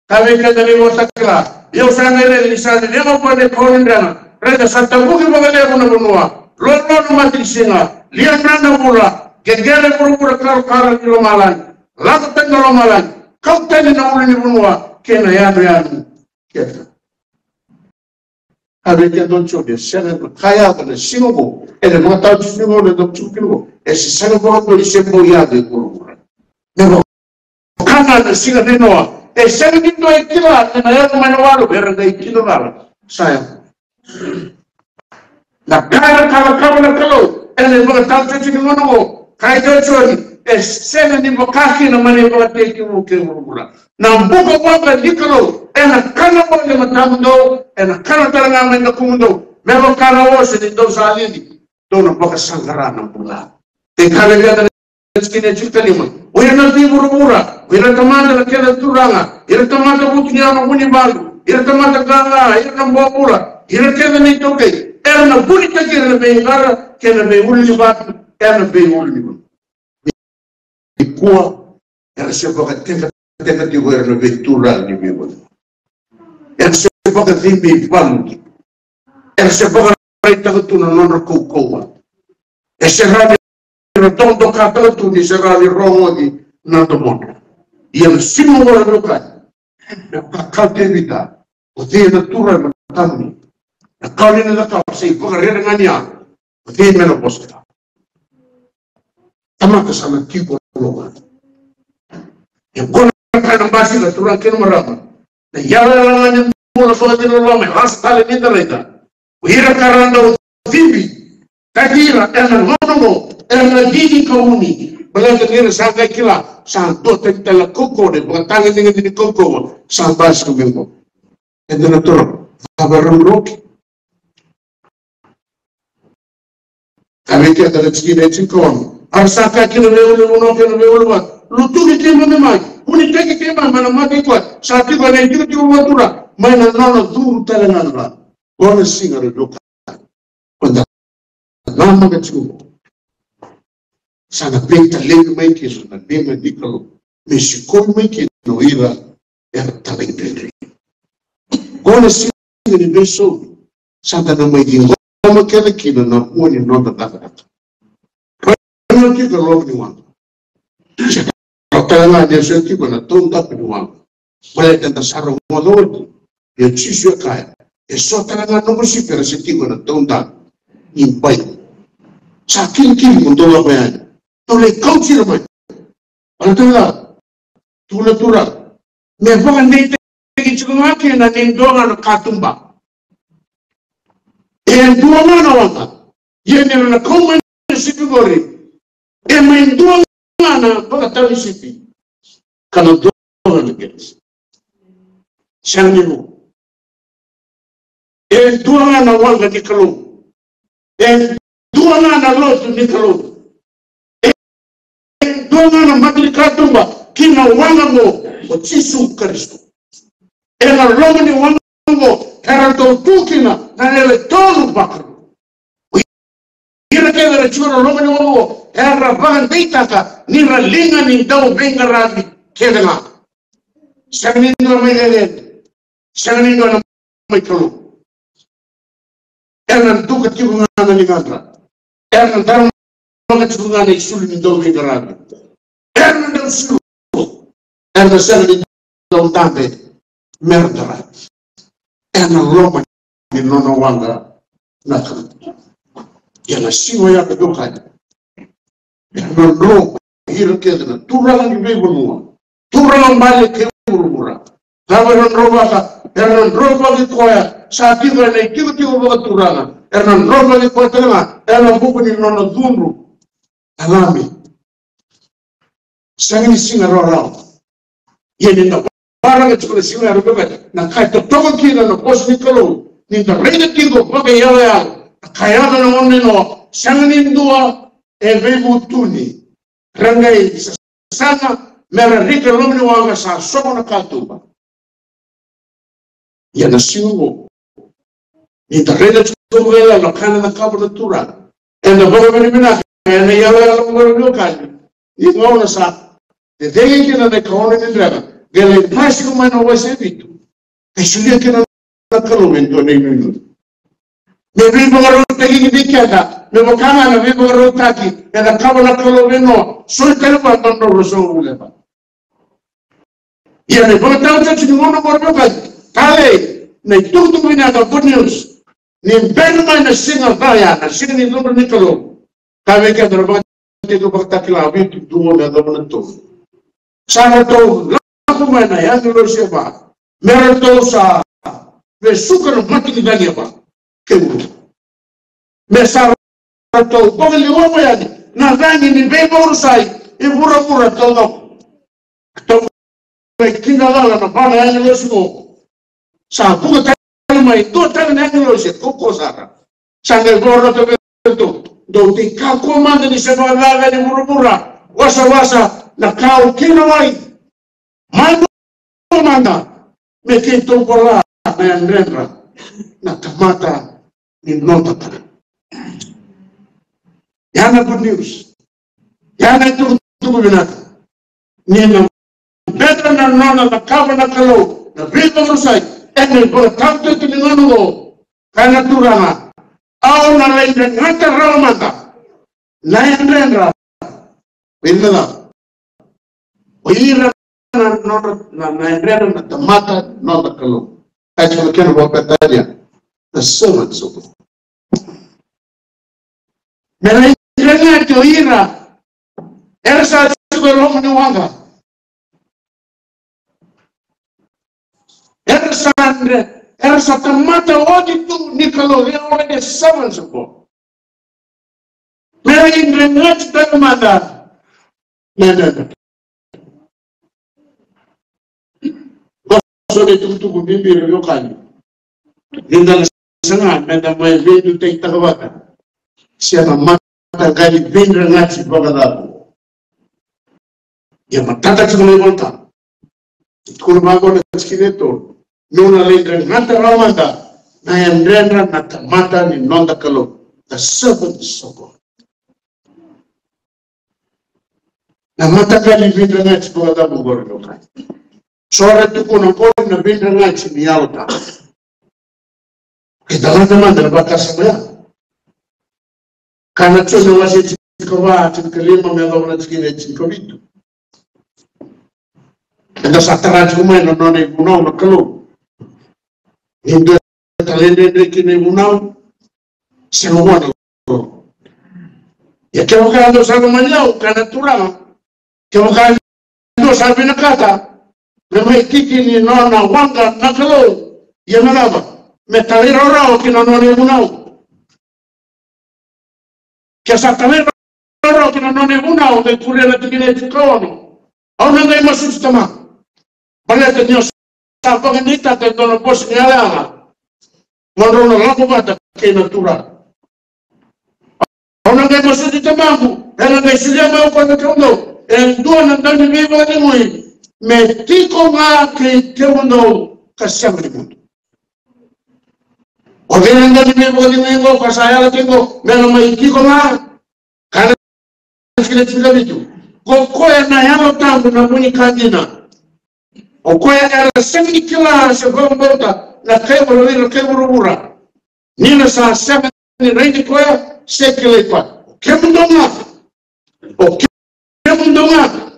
Ka vei keda na veiwekani, au sa qai raica ni sa Cecegu na wase e kaono, na draki. Raica, sa tavuki vakalevu na vanua, lolo na mata ni siga, lia na vula, qeqe na vuravura, karokaro ni lomalagi, lako tani na lomalagi, kau tani na ulunivanua kei na yanuyanu kece. Ka vei keda o Joni, e sega na ka e yaco ena siga oqo, ena ivakataotioti ni gauna eda tiko kina oqo, e se sega vakadua ni se bau yaco e vuravura. Me vaka ga na siga nei Noa, e sega ni dua e kila ena yaco mai na walu, era qai kila cala. Sa yaco. Na ka era cakava na Kalou ena ivakataotioti ni gauna oqo, kaya o Joni, e sega ni vaka kina mai na ivakatekivu kei vuravura. Na bukawaqa ni Kalou ena kana mai na matamudou, ena kana tale ga mai na dakumudou. Me vaka na ose ni dau sa lili, dou na vakasaqara na bula. E kaya vei keda na tikina e tinikalima: O ira na veivuravura, o ira tamata na kena turaga, ira tamata vutuniyau na vunivalu, ira tamata qaqa, ira na bobula, ira kece na iTaukei, era na vunitaki ira na veiqara kei na veiulunivatu ena veiulunivanua. Nikua era se vakatekateka tiko era na veituraga ni veivanua. Era se vakacegu i valu tiko. Era se vakaraitaka tu na nodra kaukauwa. E se rawa ni ra dokadokataka tu ni se rawa ni rogoci na domodra. Ia na siga oqo, na veiwekani, me vaka o Tevita, o cei na turaga e matamuni? Na ka o ni na cakava sa ivakarerei ga ni yaga. O cei me na vosa? Tamata sa na tiko lo ga. E qo na ka ena basika, turaga kei na marama. Na yalayala ga ni bula, so oti na loloma, e lasa tale ni da raica. O ira ka ra dau cibi taki ira ena gauna oqo, era na cici kauni. Baleta ni ra sa qai kila sa duatani tale na kaukauwa, na ivakatagedegede ni kaukauwa sa basika mai qo. Eda na toro, cava era na roki? Ka vei keda na tikina e tinikaono: A ra sa kaya kina vei au na vanua kei na veiuluvatu, lutaki keimami mai, vunitaki keimami mai na mata i koya sa tiko ena itikotiko vakaturaga, mai na nona cudru tale ga na vanua. Qo na siga, raica, o koya da namaka tiko, sa na veitalevi mai kina na liga ni Kalou me sikovi mai kina o ira era talaidredre. Qo na siga ni veisau, sa da na mai ciqoma kece kina na vua ni noda cakacaka. Raica tiko na loma ni waqa. Sa tale ga ni so tiko na taudaku ni waqa. Baleta eda sa rogoca oti ni o Jisu e kaya, e so tale ga noqu sipi era se tiko na taudaku ni bai. Sa kilikili mo dou lako yani. Dou lai kauti ira mai. Baleta ga, tukuna na Turaga, me vakadeitaki tiko ga kina ni dua ga na katuba. E dua ga na waqa. Ia ni ra na kau mai na sipi qori, e mai dua ga na vakatawa ni sipi ka na dua ga na qele. Sega ni rua. E dua ga na waqa ni Kalou. E dua ga na lotu ni Kalou. E dua ga na mata ni katuba ki na waqa qo, o Jisu Karisito. Ena loma ni waqa qo eratou tu kina na lewe tolu vakalou. O ira kece era tiko ena loma ni waqa qo era vakadeitaka ni ra liga ni dauveiqaravi kece ga. Sega ni dua mai cecere. Sega ni dua na mai Kalou. Era na duka tiko ga na ligadra. Era na daramaka tiko ga na isulu ni dauveiqaravi. Era na dau sulu. Era na sega ni dau dabe me ra dara. Ena loma ni nona waqa na Kalou. Ia na siga oya, na dokai, era na dro ira kece na turaga ni veivanua, turaga bale kei vuravura. Cava era na drovaka? Era na drovaki koya sa tiko ena itikotiko vakaturaga. Era na drovaki koya tale ga ena vuku ni nona cudru na Lami. Sega ni siga rawarawa. Ia ni da vakaraica tiko na siga ya, na ka e totoka kina na vosa ni Kalou, ni da raica tiko vakaiyalayala na ka e yaco ena gauna nei Noa. Sega ni dua e veivutuni. Ra qai sasaga me ra rika e loma ni waqa, sa soko na katuba. Ia na siga oqo, ni da raica tiko vakaiyalayala na ka ena cakava na Turaga, eda vakavinavinaka ena iyalayala oqo, na veiwekani. Ni gauna sa cecegi kina na ikaono ni dreta, qai lai basika mai na wase vitu, qai solia kina na Kalou e dua na inuinui me veivakarautaki vei keda, me vaka ga na veivakarautaki e cakava na Kalou vei Noa. Soli tale vua na nona ruasagavulu na yabaki. Ia na ivakataotioti ni gauna oqo, na veiwekani, talei, na itukutuku vinaka, good news, ni bera mai na siga ca ya, na siga ni cudru ni Kalou. Ka vei keda na vakatekivu, vakatakila vitu, dua me yacova na tolu. Sa ratou lako mai na agilosi e va me ratou sa vesuka na mata ni cagi e va kei vuravura. Me sa ratou vakaliwava yani na cagi ni veivakarusai e vuravura taucoko. Ratou qai kidacala na va na agilosi qo. Sa vuka tale mai dua tale na agilosi e kaukaua sara. Sa qai vakarota vei ratou, dou dei kakua mada ni se vakacakacaka ni vuravura wasawasa na kau kei na wai. Mada, mada, me keitou vola na yadredra na tamata ni noda Kalou. Ya na good news. Ya na itukutuku vinaka. Ni na bera na nona cakava na Kalou na veivakarusai ena ivakataotioti ni gauna oqo. Kaya na Turaga, au na lai dregata rawa mada na yadredra. Vei ira na cava? O ira na nodra, na, na yadredra na tamata ni noda Kalou. Kaya tiko na kena vakabetania, the servants of God. Me lai dregati o ira era sa tiko e loma ni waqa. Era sa dre, era sa tamata oti tu ni Kalou, they are already servants of God. Me lai dregati tale mada na yadredra. Qo so na itukutuku bibi, ra veiwekani. Ni da na saga me da mai veidutaitaka vata, se na mata mataqali veidregati vakacabo. Ia matata tiko na iVolatabu. Tukuna vaqo na tikina e tolu. Meu na lai dregata rawa mada na yadredra na tamata ni noda Kalou. The servants of God. Na mataqali veidregati vakacabo qori, dokai. So era tukuna qori na veidregati ni Yalo Tabu. Keda lade mada na vakasama ya. Kana Joni na wase tinikava, tinikalima me yacova na tikina e tinikavitu. Eda sa tara tiko mai na nona ivunau na Kalou. Ni dua e talaidredre kina ivunau, sega vua na Kalou. Ia kevaka dou sa lomani au, kaya na Turaga, kevaka dou sa vinakata me mai tiki ni nona waqa na Kalou, ia me cava? Me talairawarawa ki na nona ivunau. Ke sa talairawarawa ki na nona ivunau, qai kuria na tikina e tinikaono. Au na qai masuti Tamaqu. Baleta ni o sa vakadeitaka e dua na bose ni yalayala, mo drau na lako vata kei na Turaga. Au na qai masuti Tamaqu, ena qai solia mai o koya vei kemudou e dua na dauniveivakacegui me tiko ga kei kemudou ka sega ni mudu. O cei na dauniveivakacegui qo ka sa yalataki qo me na mai tiko ga? Ka na tikina tinikavitu. Ko koya na Yalo Tabu na vu ni ka dina. O koya era sega ni kila se vakabauta na kai vuravura, kai vuravura. Ni na sa sega ni raici koya se kilai koya. O kemudou ga. O kemudou ga.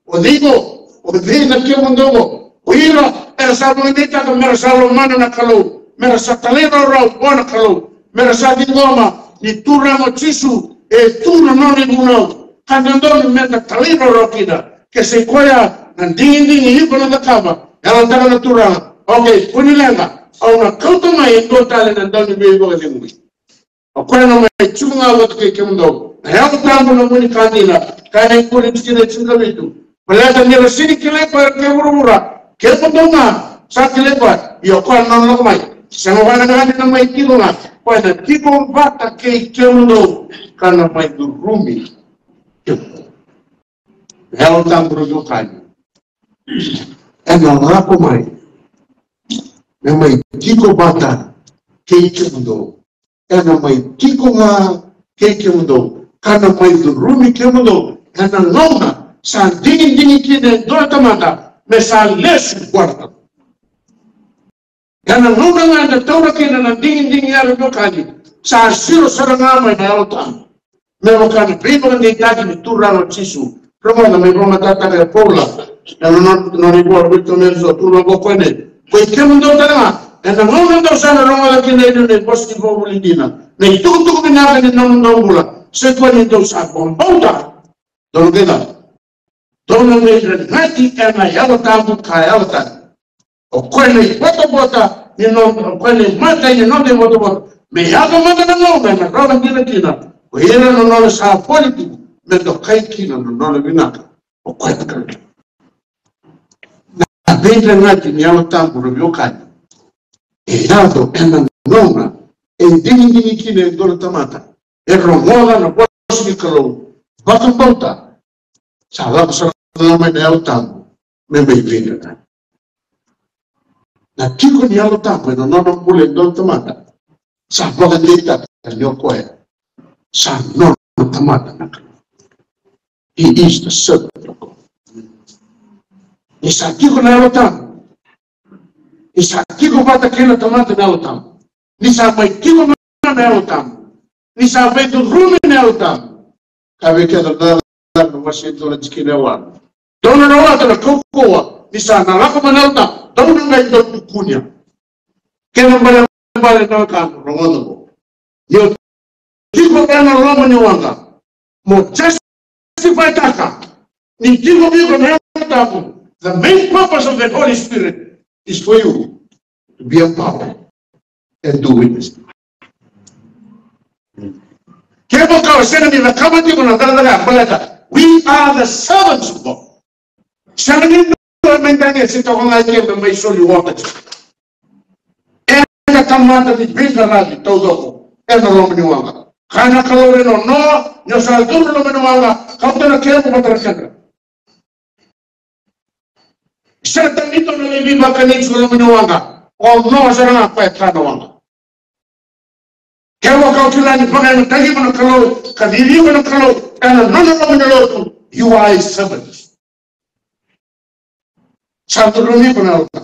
O cei qo? O cei na kemudou qo? O ira era sa vakadeitaka mera sa lomana na Kalou, mera sa talairawarawa vua na Kalou, mera sa ciqoma ni Turaga o Jisu e tu na nona ivunau, ka dodonu meda talairawarawa kina. Ke sai koya na digidigi iko na cakava, yalataka na Turaga, okei, kua ni leqa, au na kauta mai e dua tale na dauniveivakacegui. O koya na mai tiko ga vata kei kemudou. Na Yalo Tabu na vu ni ka dina. Kaya na ikuri tikina e tinikavitu. Baleta ni ra sega ni kilai koya kei vuravura, kemudou ga sa kilai koya. Ia o koya na nona lako mai, sega vua na gade na mai tiko ga. Koya na tiko vata kei kemudou ka na mai curumi kemudou. Na Yalo Tabu, ra veiwekani, ena lako mai me mai tiko vata kei kemudou. Ena mai tiko ga kei kemudou ka na mai curumi kemudou ena gauna sa digidigi kina e dua na tamata me sa lesu vua na Kalou. Ena gauna ga eda taura kina na digidigi ya, ra veiwekani, sa siro sara ga mai na Yalo Tabu. Me vaka na veivakadeitaki ni Turaga o Jisu. Rogoca, mai vakamatatataka e Paula ena nona, nona ivola vei iratou na Efeso, tukuna vaqo o koya: Koi kemudou tale ga, ena gauna dou sa na rogoca kina e liu na vosa ni vakavuvuli dina, na itukutuku vinaka ni nomudou bula, se koya ni dou sa vakabauta. Dou na qai cava? Dou na qai dregati ena Yalo Tabu ka yalataka. O koya na ivotavota ni noda, o koya na imatai ni noda ivotavota. Me yaco mada na gauna ena rawa dina kina o ira na nona sa voli tu me dokai kina na nona vinaka. O koya na Kalou. Na veidregati ni Yalo Tabu, ra veiwekani, e yaco ena gauna e digidigi kina e dua na tamata, e rogoca na vosa ni Kalou, vakabauta, sa lako sara ga mai na Yalo Tabu me mai veidregati. Na tiko ni Yalo Tabu ena nona bula e dua na tamata, sa vakadeitaka ni o koya sa nona tamata na Kalou. He is the servant of God. Ni sa tiko na Yalo Tabu, ni sa tiko vata kei na tamata na Yalo Tabu, ni sa mai tiko mai na Yalo Tabu, ni sa mai curumi na Yalo Tabu. Ka vei keda na, na wase e dua na tikina e walu. Dou na rawata na kaukauwa ni sa na lako mai na Yalo Tabu. Dou na qai dau tukunia. Kena ibalebale na wekaqu, rogoca qo. Ni o tiko ena loma ni waqa, mo justify-taka ni tiko vei iko na Yalo Tabu. The main purpose of the Holy Spirit is for you to be empowered and do witness. Kevaka o sega ni cakava tiko na cakacaka ya, baleta we are the servants of God. Sega ni dua me qai se toka ga i ke me mai soli waqa tiko. Eda tamata ni veiqaravi taucoko ena loma ni waqa. Kaya na Kalou vei Noa, Noa, ni o sa curu loma ni waqa, kauta na kemu vata na kedra. Sega ni dua na lai veivakani tiko loma ni waqa. O Noa sara ga koya e ka na waqa. Kevaka o kila ni vakayagataki iko na Kalou, ka cici iko na Kalou ena nona loma ni lotu, you are a servant. Sa curumi iko na yalo ca.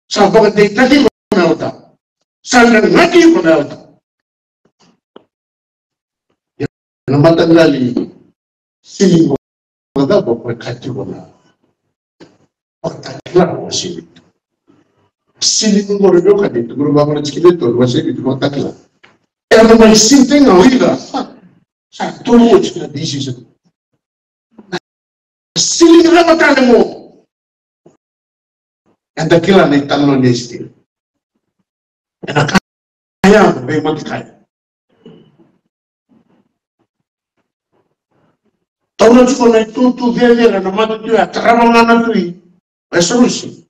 Sa vakadeitaki iko na yalo ca. Sa gagati iko na yalo ca. Ena mataqali sili qo, vakacava ko e kati qo na vakatakila na wasewase? Sili qo, review ka dei, tukuna vaka na tikina e tolu, wasewase, vakatakila. Ena mai sili tale ga o ira sa tolu oti na decision. Sili ni lako tale mo. Eda kila na italanoa nei Esiteri. Ena kaya vei Moatekai. Taura tiko na itutu cecere na matanitu ya, tarava ga na tui o Eserusi.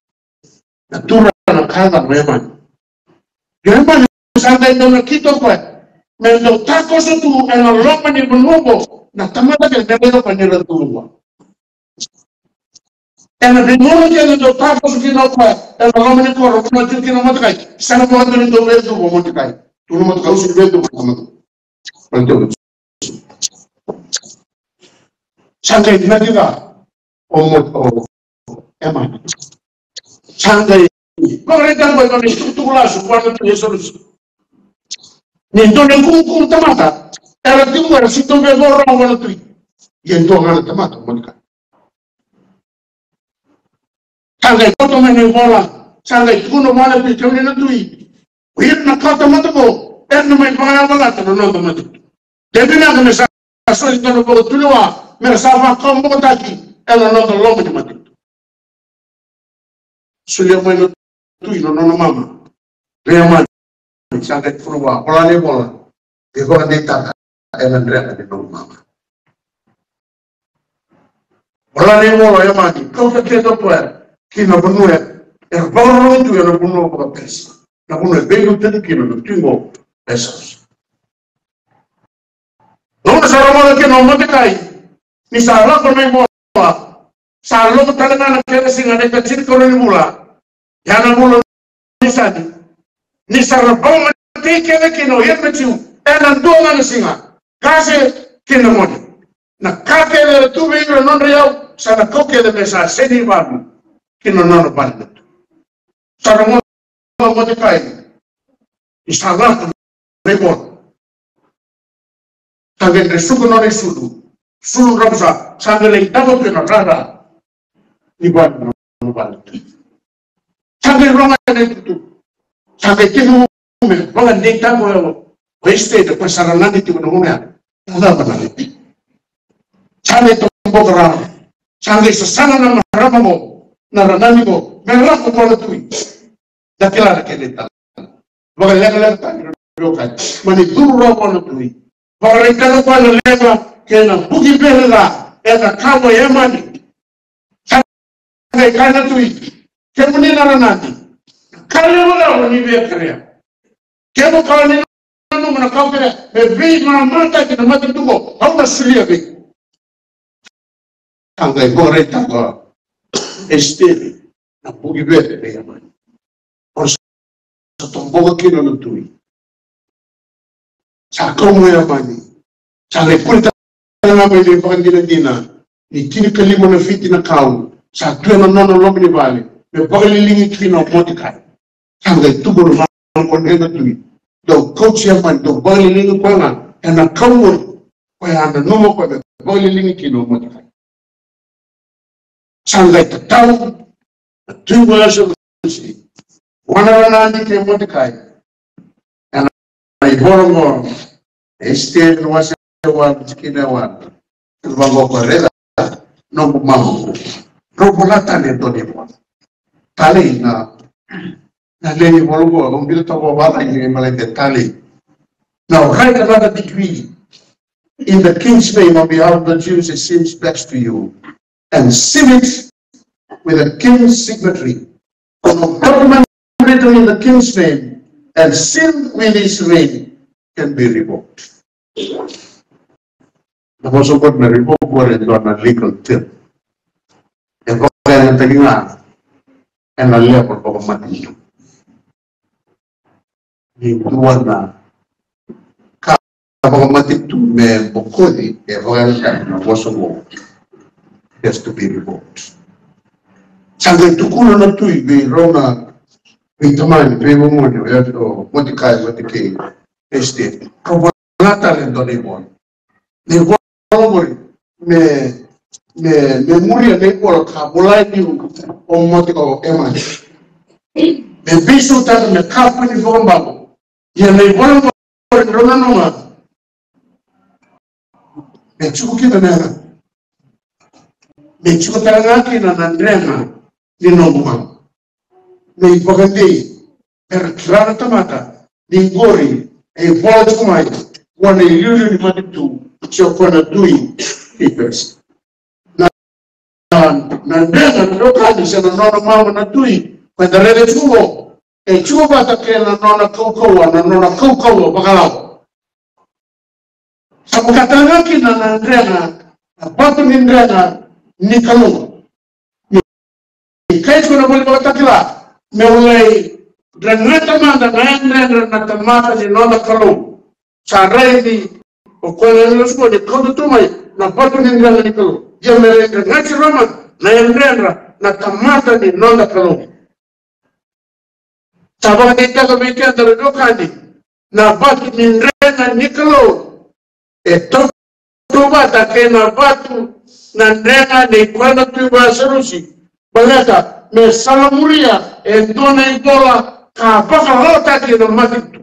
Na turaga ka yacana o Emani. Io, Emani sa qai dau nakita o koya me dau takoso tu ena loma ni vanua oqo na tamata kece me dau vaka ni ra dau vua. Ena veigauna kece dau takoso kina o koya ena loma ni koro, vanua tiko kina o Moatekai. Sega vakadua ni dau veicuva o Moatekai. Tu na Moatekai, au sega ni veicuva na tamata. Sa qai vinaka o Mo, o Emani. Sa qai vakaraitaka o koya na itukutuku lasu vua na tui o Eserusi. Ni dua na ikumukumu tamata era tiko, era sega ni dau via vakarorogo vua na tui. Ia e dua ga na tamata o Moatekai. Sa qai kauta mai na ivola, sa qai tukuna vua na tui, kemuni na tui, o ira na kawatamata qo era na mai vakayavalata na noda matanitu. De vinaka me sa soli dua na vakatulewa me ra sa vakawabokotaki ena noda loma ni matanitu. Solia mai na tui na nona mama vei Emani. Sa qai tukuna vua, vola na ivola, me vakadeitaka ena dreta ni nomu mama. Vola na ivola, Emani, kauta kece o koya ki na vanua era vakarorogo tu ena vanua vakaPerisia, na vanua e veiliutaki kina na tui qo o Eserusi. Gauna sa rogoca kina o Moatekai ni sa lako na ivola, sa lako tale ga na kena siga, na ikatinikarua ni vula, ya na vula ni Nisani, ni sa ra vakamatei kece kina o ira na Jiu ena dua ga na siga, qase kei na gone. Na ka kece era tu vei ira na nodra iyau sa na kau kece me sa sega ni valu ki na nona vale na tui. Sa rogoca o Moatekai ni sa lako na ivola. Sa qai dresuka nona isulu, sulu dravusa, sa qai lai davo tu ena rara ni vale, na vale. Sa qai rogoca na itukutuku. Sa qai tekivu me vakadeitaka o Esiteri, o koya sa ranadi tiko na gauna ya. Na cava na raici? Sa qai toboka rarama. Sa qai sasaga na marama qo, na ranadi qo, me lako vua na tui. Da kila na kena italanoa. Vakalekaleka tani na veiwekani. Mani curu rawa vua na tui. Vakaraitaka vua na leqa kei na buki vere ca ena kawa i Emani. Sa qai kaya na tui, kemuni na ranadi, ka levu cava ni via kerea? Kevaka ni nanuma na ka au kerea me veimamataki na matanitu qo, au na solia vei iko. Sa qai vakaraitaka o Esiteri na buki vere vei Emani. Sa toboka kina na tui. Sa kau mai o Emani. Sa qai kune tale ga mai na ivakadinadina ni tinikalima na fiti na kau sa tu ena nona loma ni vale me vakaliligi kina o Moatekai. Sa qai tubu na vale qo na tui. Dau kauti Emani, dau vakaliligi koya ga ena kau qori. Koya a nanuma o koya me vakaliligi kina o Moatekai. Sa qai tatau na tui qo o Eserusi vua na ranadi kei Moatekai. Ena ivola qo, Esiteri na wase walu, tikina e walu. Vaqo, raica, noqu mama, drau vola tale e dua na ivola. Talei na Na lewe ni ivola qo, au biuta toka vakavalagi me lai talei. Now write another decree in the king's name on behalf of the Jews as seems best to you, and seal it with the king's signet ring. For no document written in the king's name and sealed with his ring can be revoked. Na vosa oqo na revoke oqori e dua na legal term. E vakayagataki ga ena level vakamatanitu. Ni dua na ka vakamatanitu me bokoci, e vakayagataki na vosa oqo. Has to be revoked. Sa qai tukuna na tui vei rau na veitamani, vei vamoni, o Moatekai, Moatekai, Esiteri. Kau vola tale e dua na ivola. Na ivola oqori me, me, me muria na ivola ka vola e liu o Moatekai, o Emani. Me veisautaka me kakua ni vakabalo. Ia na ivola oqori drau nanuma. Me tiko kina na yacaqu. Me tiko tale ga kina na drega ni noqu mama. Me ivakadei era kila na tamata ni qori e vola tiko mai vua na iliuliu ni matanitu, se o koya na tui ni Perisia. Na, na, na drega na daukani se na nona mama na tui, ko eda raica tiko qo, e tiko vata kei na nona kaukauwa, na nona kaukauwa vakalawa. Sa vakatara kina na drega, na vatu ni drega ni Kalou. Ni kai tiko na iVola Vakatakila, meu lai dregata mada na yadredra na tamata ni noda Kalou. Sa raici o koya na agilosi qo ni kauta tu mai na vatu ni drega ni Kalou. Ia me lai dregati rau mada na yadredra na tamata ni noda Kalou. Sa vakadeitaka vei keda na daukani na vatu ni drega ni Kalou. E tautauvata kei na vatu na drega nei koya na tui vakasarusi. Baleta me salamuria e dua na ivola ka vakalawataki ena matanitu.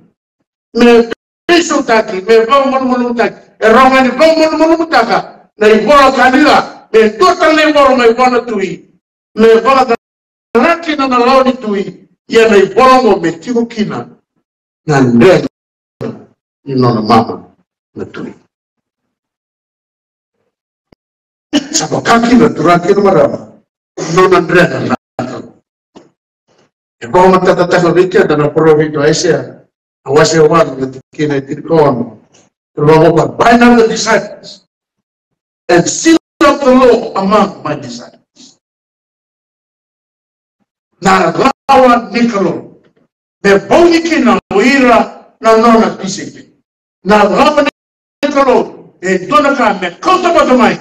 Me veisautaki, me vakamalumalumutaki. E rawa ga ni vakamalumalumutaka na ivola ka ni ca, me dua tale na ivola mai vua na tui. Me vakacala kina na lawa ni tui, ia na ivola oqo me tiko kina na drega ni nona mama na tui. Sa vaka kina, turaga kei na marama, nona drega na Kalou. E vakamatatataka vei keda na parofita o Aisea, na wase walu, na tikina e tinikaono. E vaka, "Bind up the disciples and seal up the law among my disciples." Na lawa ni Kalou me vauci kina o ira na nona tisaipeli. Na lawa ni Kalou e dua na ka me kauta vata mai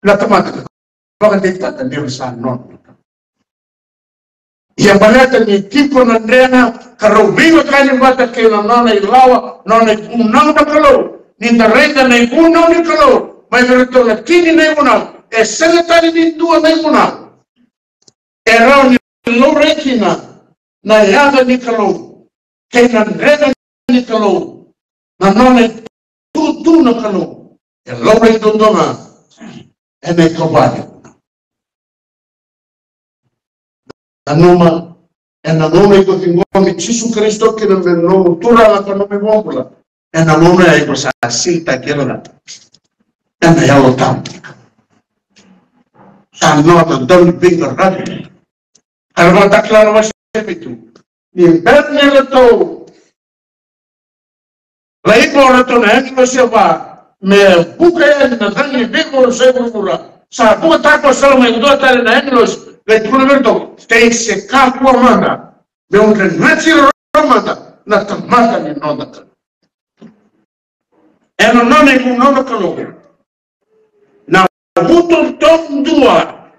na tamata. Vakadeitaka ni ra sa nona. Ia baleta ni tiko na drega ka rau veiwekani vata kei na nona ilawa, nona ivunau na Kalou. Ni da raica na ivunau ni Kalou mai vei iratou na tini na ivunau, e sega tale ni dua na ivunau e rawa ni laurai kina na yaca ni Kalou kei na drega ni Kalou, na nona itutu na Kalou. E laurai duadua ga ena ikava ni vunau. Nanuma, ena gauna iko ciqomi Jisu Karisito kina me nomu Turaga ka nomu iVakabula, ena gauna ya iko sa seitaki ena Yalo Tabu. Sa nona dauniveiqaravi. Ka ra Vakatakila na wase vitu. Ni bera ni ratou lai vo o ratou na agilosi e va me vuka yani na cagi ni veivosaki vuravura, sa vukataka ko Salamo e dua tale na agilosi, qai tukuna vei iratou, "Qai se kakua mada, meu dregati ira mada na tamata ni noda Kalou." Ena nona ivunau na Kalou. Na vuto taudua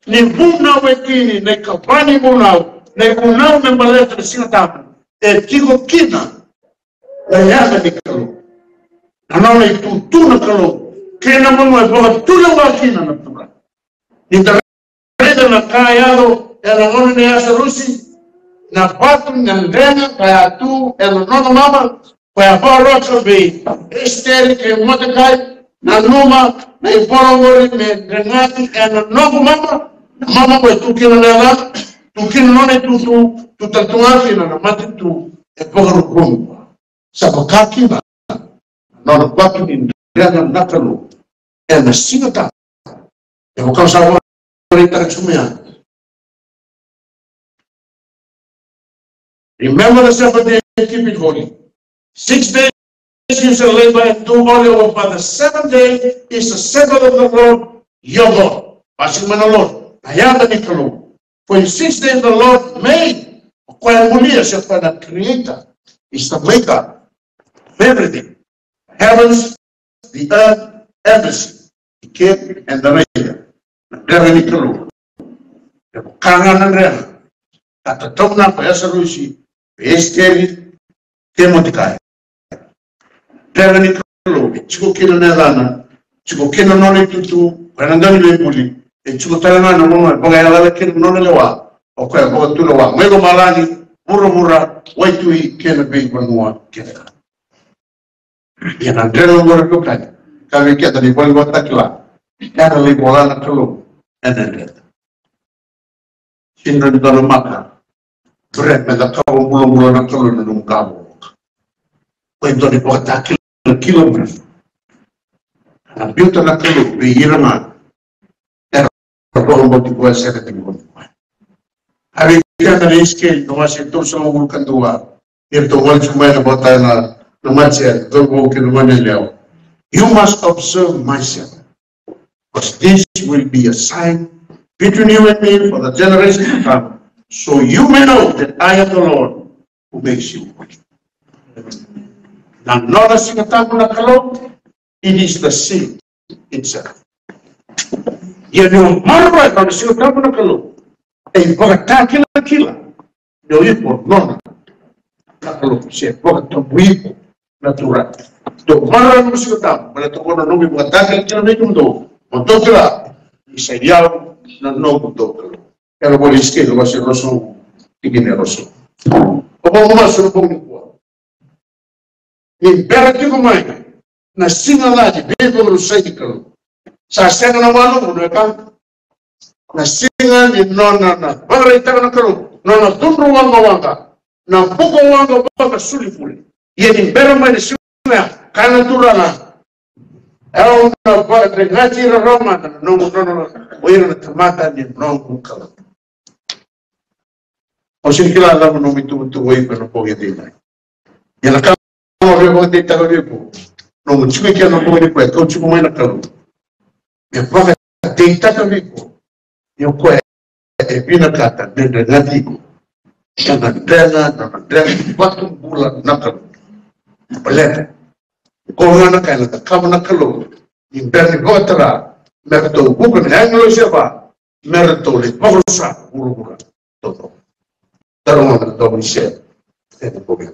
ni vunau e tini, na ikava ni vunau, na ivunau me baleta na Siga Tabu, e tiko kina na yaca ni Kalou. Na nona itutu na Kalou kei na vanua e vakatulewa kina na Turaga. Ni da raica na ka e yaco ena gauna nei Asarusi, na vatu, na drega ka ya tu ena nona mama, ka ya vakarota vei Esiteri kei Moatekai. Nanuma, na ivola oqori me dregati ena noqu mama. Na mama qo e tu kina na yacana, tu kina na nona itutu, tu tale tu ga kina na matanitu e vakarukuruku. Sa vaka kina na nona vatu ni drega na Kalou ena Siga Tabu. E vaka au sa vakaraitaka tiko mai ya. Remember the Sabbath day and keep it holy. Six days you shall labor and do all your work, but the seventh day is the Sabbath of the Lord your God. Vakasigalevu na Lord, na yaga ni Kalou. For in six days the Lord made. O koya e bulia, se o koya na creator, is the maker of everything. Heavens, the earth, everything. The king and the rain. Na drega ni Kalou. E vaka ga na drega ka tataunaka o Asarosi, Esikeli, kei Moatekai. Drega ni Kalou e tiko kina na yacana, tiko kina na nona itutu, o koya na dauniveibuli, e tiko tale ga na nona vakayagataki kina na nona lewa, o koya vakatulewa mai lomalagi, vuravura, waitui kei na veivanua kece ga. Ia na drega oqori, veiwekani, ka vei keda na iVola Vakatakila, era lai vola na Kalou ena drega. Sega ni dua na maka, bre, me cakava bulabula na Kalou ena nomu ka vakaoqo. Ko e dua na ivakatakilakila, bre. Na biuta na Kalou vei ira ga era vakabauti koya, sega ni vakabauti koya. A vei keda na Isikeli na wase tolusagavulu ka dua, ni ratou gole tiko mai na vata na, na matua, na cauravou kei na goneyalewa. You must observe my Sabbath, because this will be a sign between you and me for the generation to come, so you may know that I am the Lord who makes you holy. Na nona Siga Tabu na Kalou, it is the seal itself. Ia ni o maroroya na nona Siga Tabu na Kalou, e ivakatakilakila ni o iko nona na Kalou, se vakatabui iko na Turaga. Dou maroroya na noqu Siga Tabu, baleta oqo na noqu ivakatakilakila vei kemudou, mo dou kila ni sa i au na noqu dau Kalou. Ena ivola i Isikeli, wase ruasagavulu, tikina e ruasagavulu. Au vakamasu ena bogi nikua, ni bera tiko mai na siga ca ni veivakarusai ni Kalou. Sa sega na waluvu na wekaqu. Na siga ni nona, na vakaraitaka na Kalou nona cudru waqawaqa, na bukawaqa vakasolibula. Ia ni bera mai na siga ya, kaya na Turaga, au na vakadregati ira rawa mada na noqu nona, o ira na tamata ni noqu Kalou. Au sega ni kila na cava nomu ituvatuva o iko ena bogi edaidai. Ia na ka au via vakadeitaka vei iko, nomu tiko eke ena bogi nikua, e kau tiko mai na Kalou me vakadeitaka vei iko ni o koya e vinakata me dregati iko. Ena drega, na drega ni vatubula na Kalou. Baleta qo ga na ka ena cakava na Kalou ni bera ni vakatara me ratou vuka na agilosi e va me ratou lai vakarusa vuravura taucoko. Taro ga na Kalou ni se ena bogi.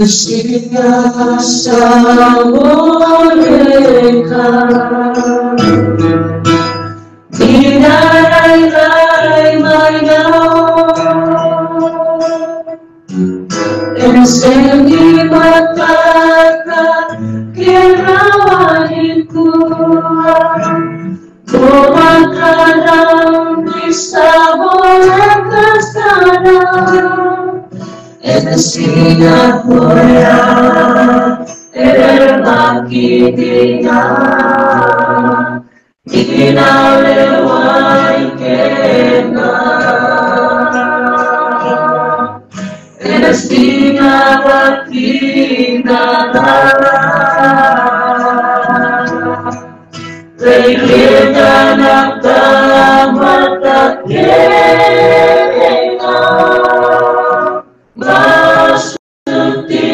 Lusia sa voleka ni na rairai mai na o. E sega ni matata ke rawa nikua. Ko vakarogo ni sa voleka sara. Ena siga koya e vakidina ni na lewai keda. Ena siga vakidina. Vei keda na tamata kece ga, masuti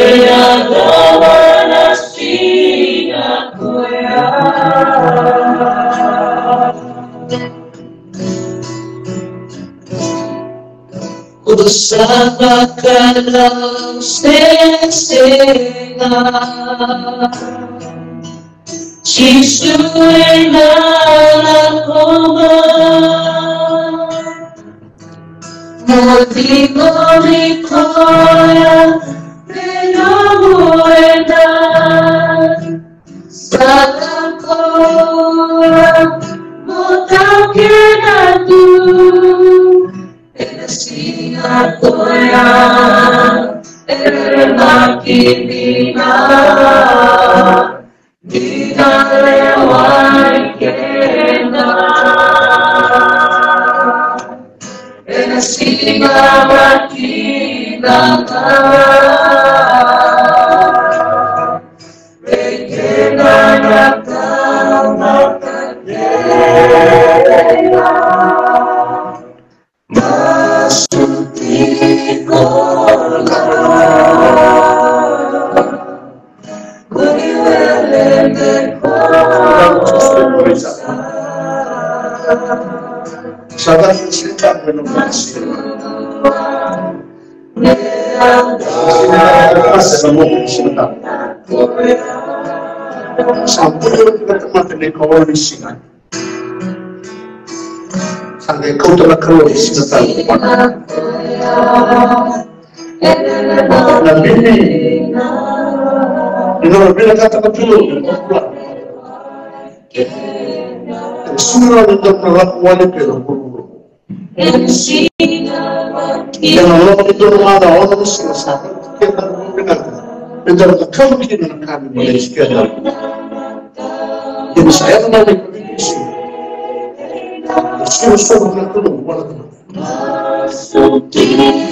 yadova na siga koya. Ko sa vakalou se sega. Jisu e na lakova. Mo ciqomi koya me nomu e na sala koya. Mo tau kena tu e na siga koya. E na laki dina. Ni na lewai keda ena siga vakakina. Vei keda na tamata keda. Masu tiko ga. Kuni wele me ko. Sa da sita me no masu. Sa pulu na tamata ni ko ni sina. Sa qai kauta na Kalou ni siga tale. Na bibi ni nona vinakata na Kalou. E sumira ni dua na lako wale pe na vuravura. Ena loma ni dua na macawa, ono na siga sa kena vinaka. Me dua na kaukauwa kina na ka ni Malaysia keda. Ia ni sa yaco mai na Kalou ni siga. Siro soro na Kalou, wala na.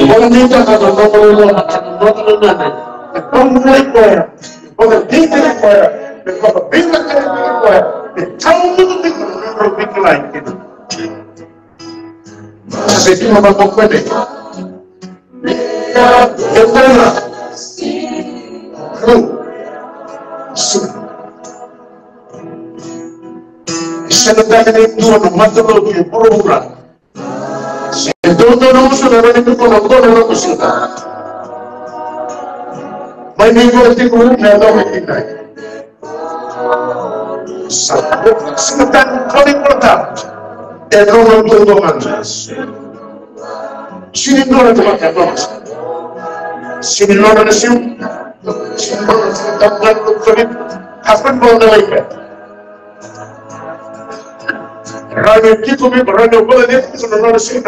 Wala ni ta na nona loloma, na nona loloma. E pamulai koya, e pamulai koya, e pamulai koya, e taumudu tiko na nona vikilai kina. Sa se tu na vakakwene. E tara. Ru. Su. Sega tale ni dua na matalotu e vuravura. E dodonu na uso na rani tuko na dodonu na uso. Mai ni dua tiko na dua me kinai. Sa, sa tani kau ni kota. E nona dua dua mata. Sini nona dua mata nona. Sini nona na siu. Sini nona na siu. Husband mo na life. Rani tiko mi, rani o kola ni tiko na nona siu.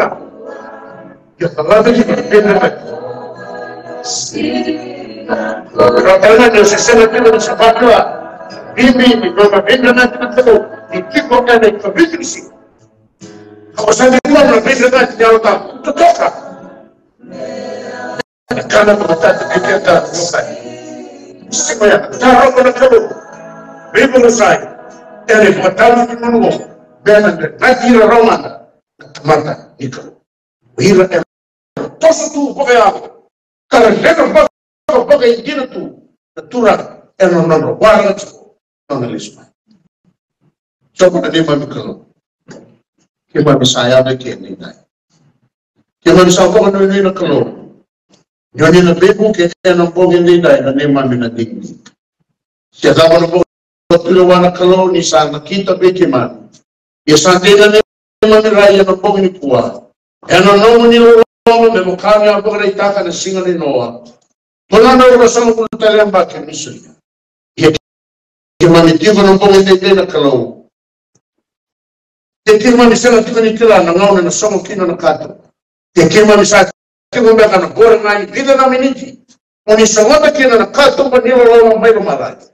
Ia, ka lave ki na vinaka. Ra tale ni o se sega tiko ni sa vakila. Bibi ni nona vinaka na Kalou. Ni tiko ena ikavitu ni siga. Ka o sa ni nona vinaka ni Yalo Tabu. Totoka. Na ka na vakatata ni keda vosai. Siga ya, tarova na Kalou. Veivakarusai. Ena ivakatawa ni nona. Bena na kira rawa na tamata ni Kalou. Ira era toso tu vakayalo. Ka ra rega vaka, vakaidina tu na Turaga ena nodra waraka tiko na nona lesu mai. Soqo na neimami Kalou. Keimami sa yaco eke edaidai. Keimami sa vakanuinui na Kalou. Ni oni na veivuke ena bogi edaidai na neimami na digidigi. Se cava na vakatulewa na Kalou ni sa nakita vei keimami. Ia sa dei na neimami rai ena bogi nikua. Ena nomuni loloma me vaka ni a vakaraitaka na siga nei Noa. Tolu na drau ruasagavulu tale na yabaki ni solia. Ia keimami tiko na bogi edaidai na Kalou. Ia keimami sega tiko ni kila na gauna ena sogo kina na katuba. Ia keimami sa tiko beka na qori ga ni vica na miniti. Mo ni sogota kina na katuba ni loloma mai lomalagi.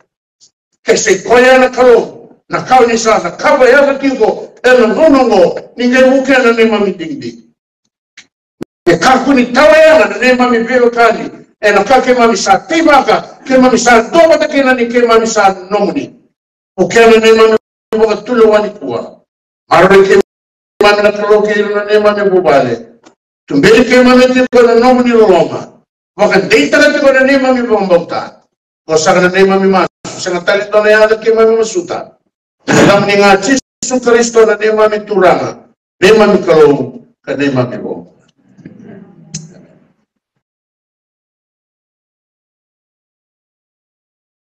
Ke sa i koya na Kalou, na ka o ni sa cakava yaga tiko ena gauna oqo, ni qai vukea na neimami digidigi. E kakua ni tawa yaga na neimami veiwekani ena ka keimami sa teivaka, keimami sa duavata kina ni keimami sa nomuni. Vukea na neimami vakatulewa nikua. Maroroi keimami na Kalou kei ira na neimami vuvale. Tuberi keimami tiko ena nomuni loloma. Vakadeitaka tiko na neimami vakabauta. Ko saka na neimami masu, sega tale dua na yaca keimami masuta. Ena yacamuni ga Jisu Karisito na neimami Turaga, neimami Kalou, ka neimami Vo.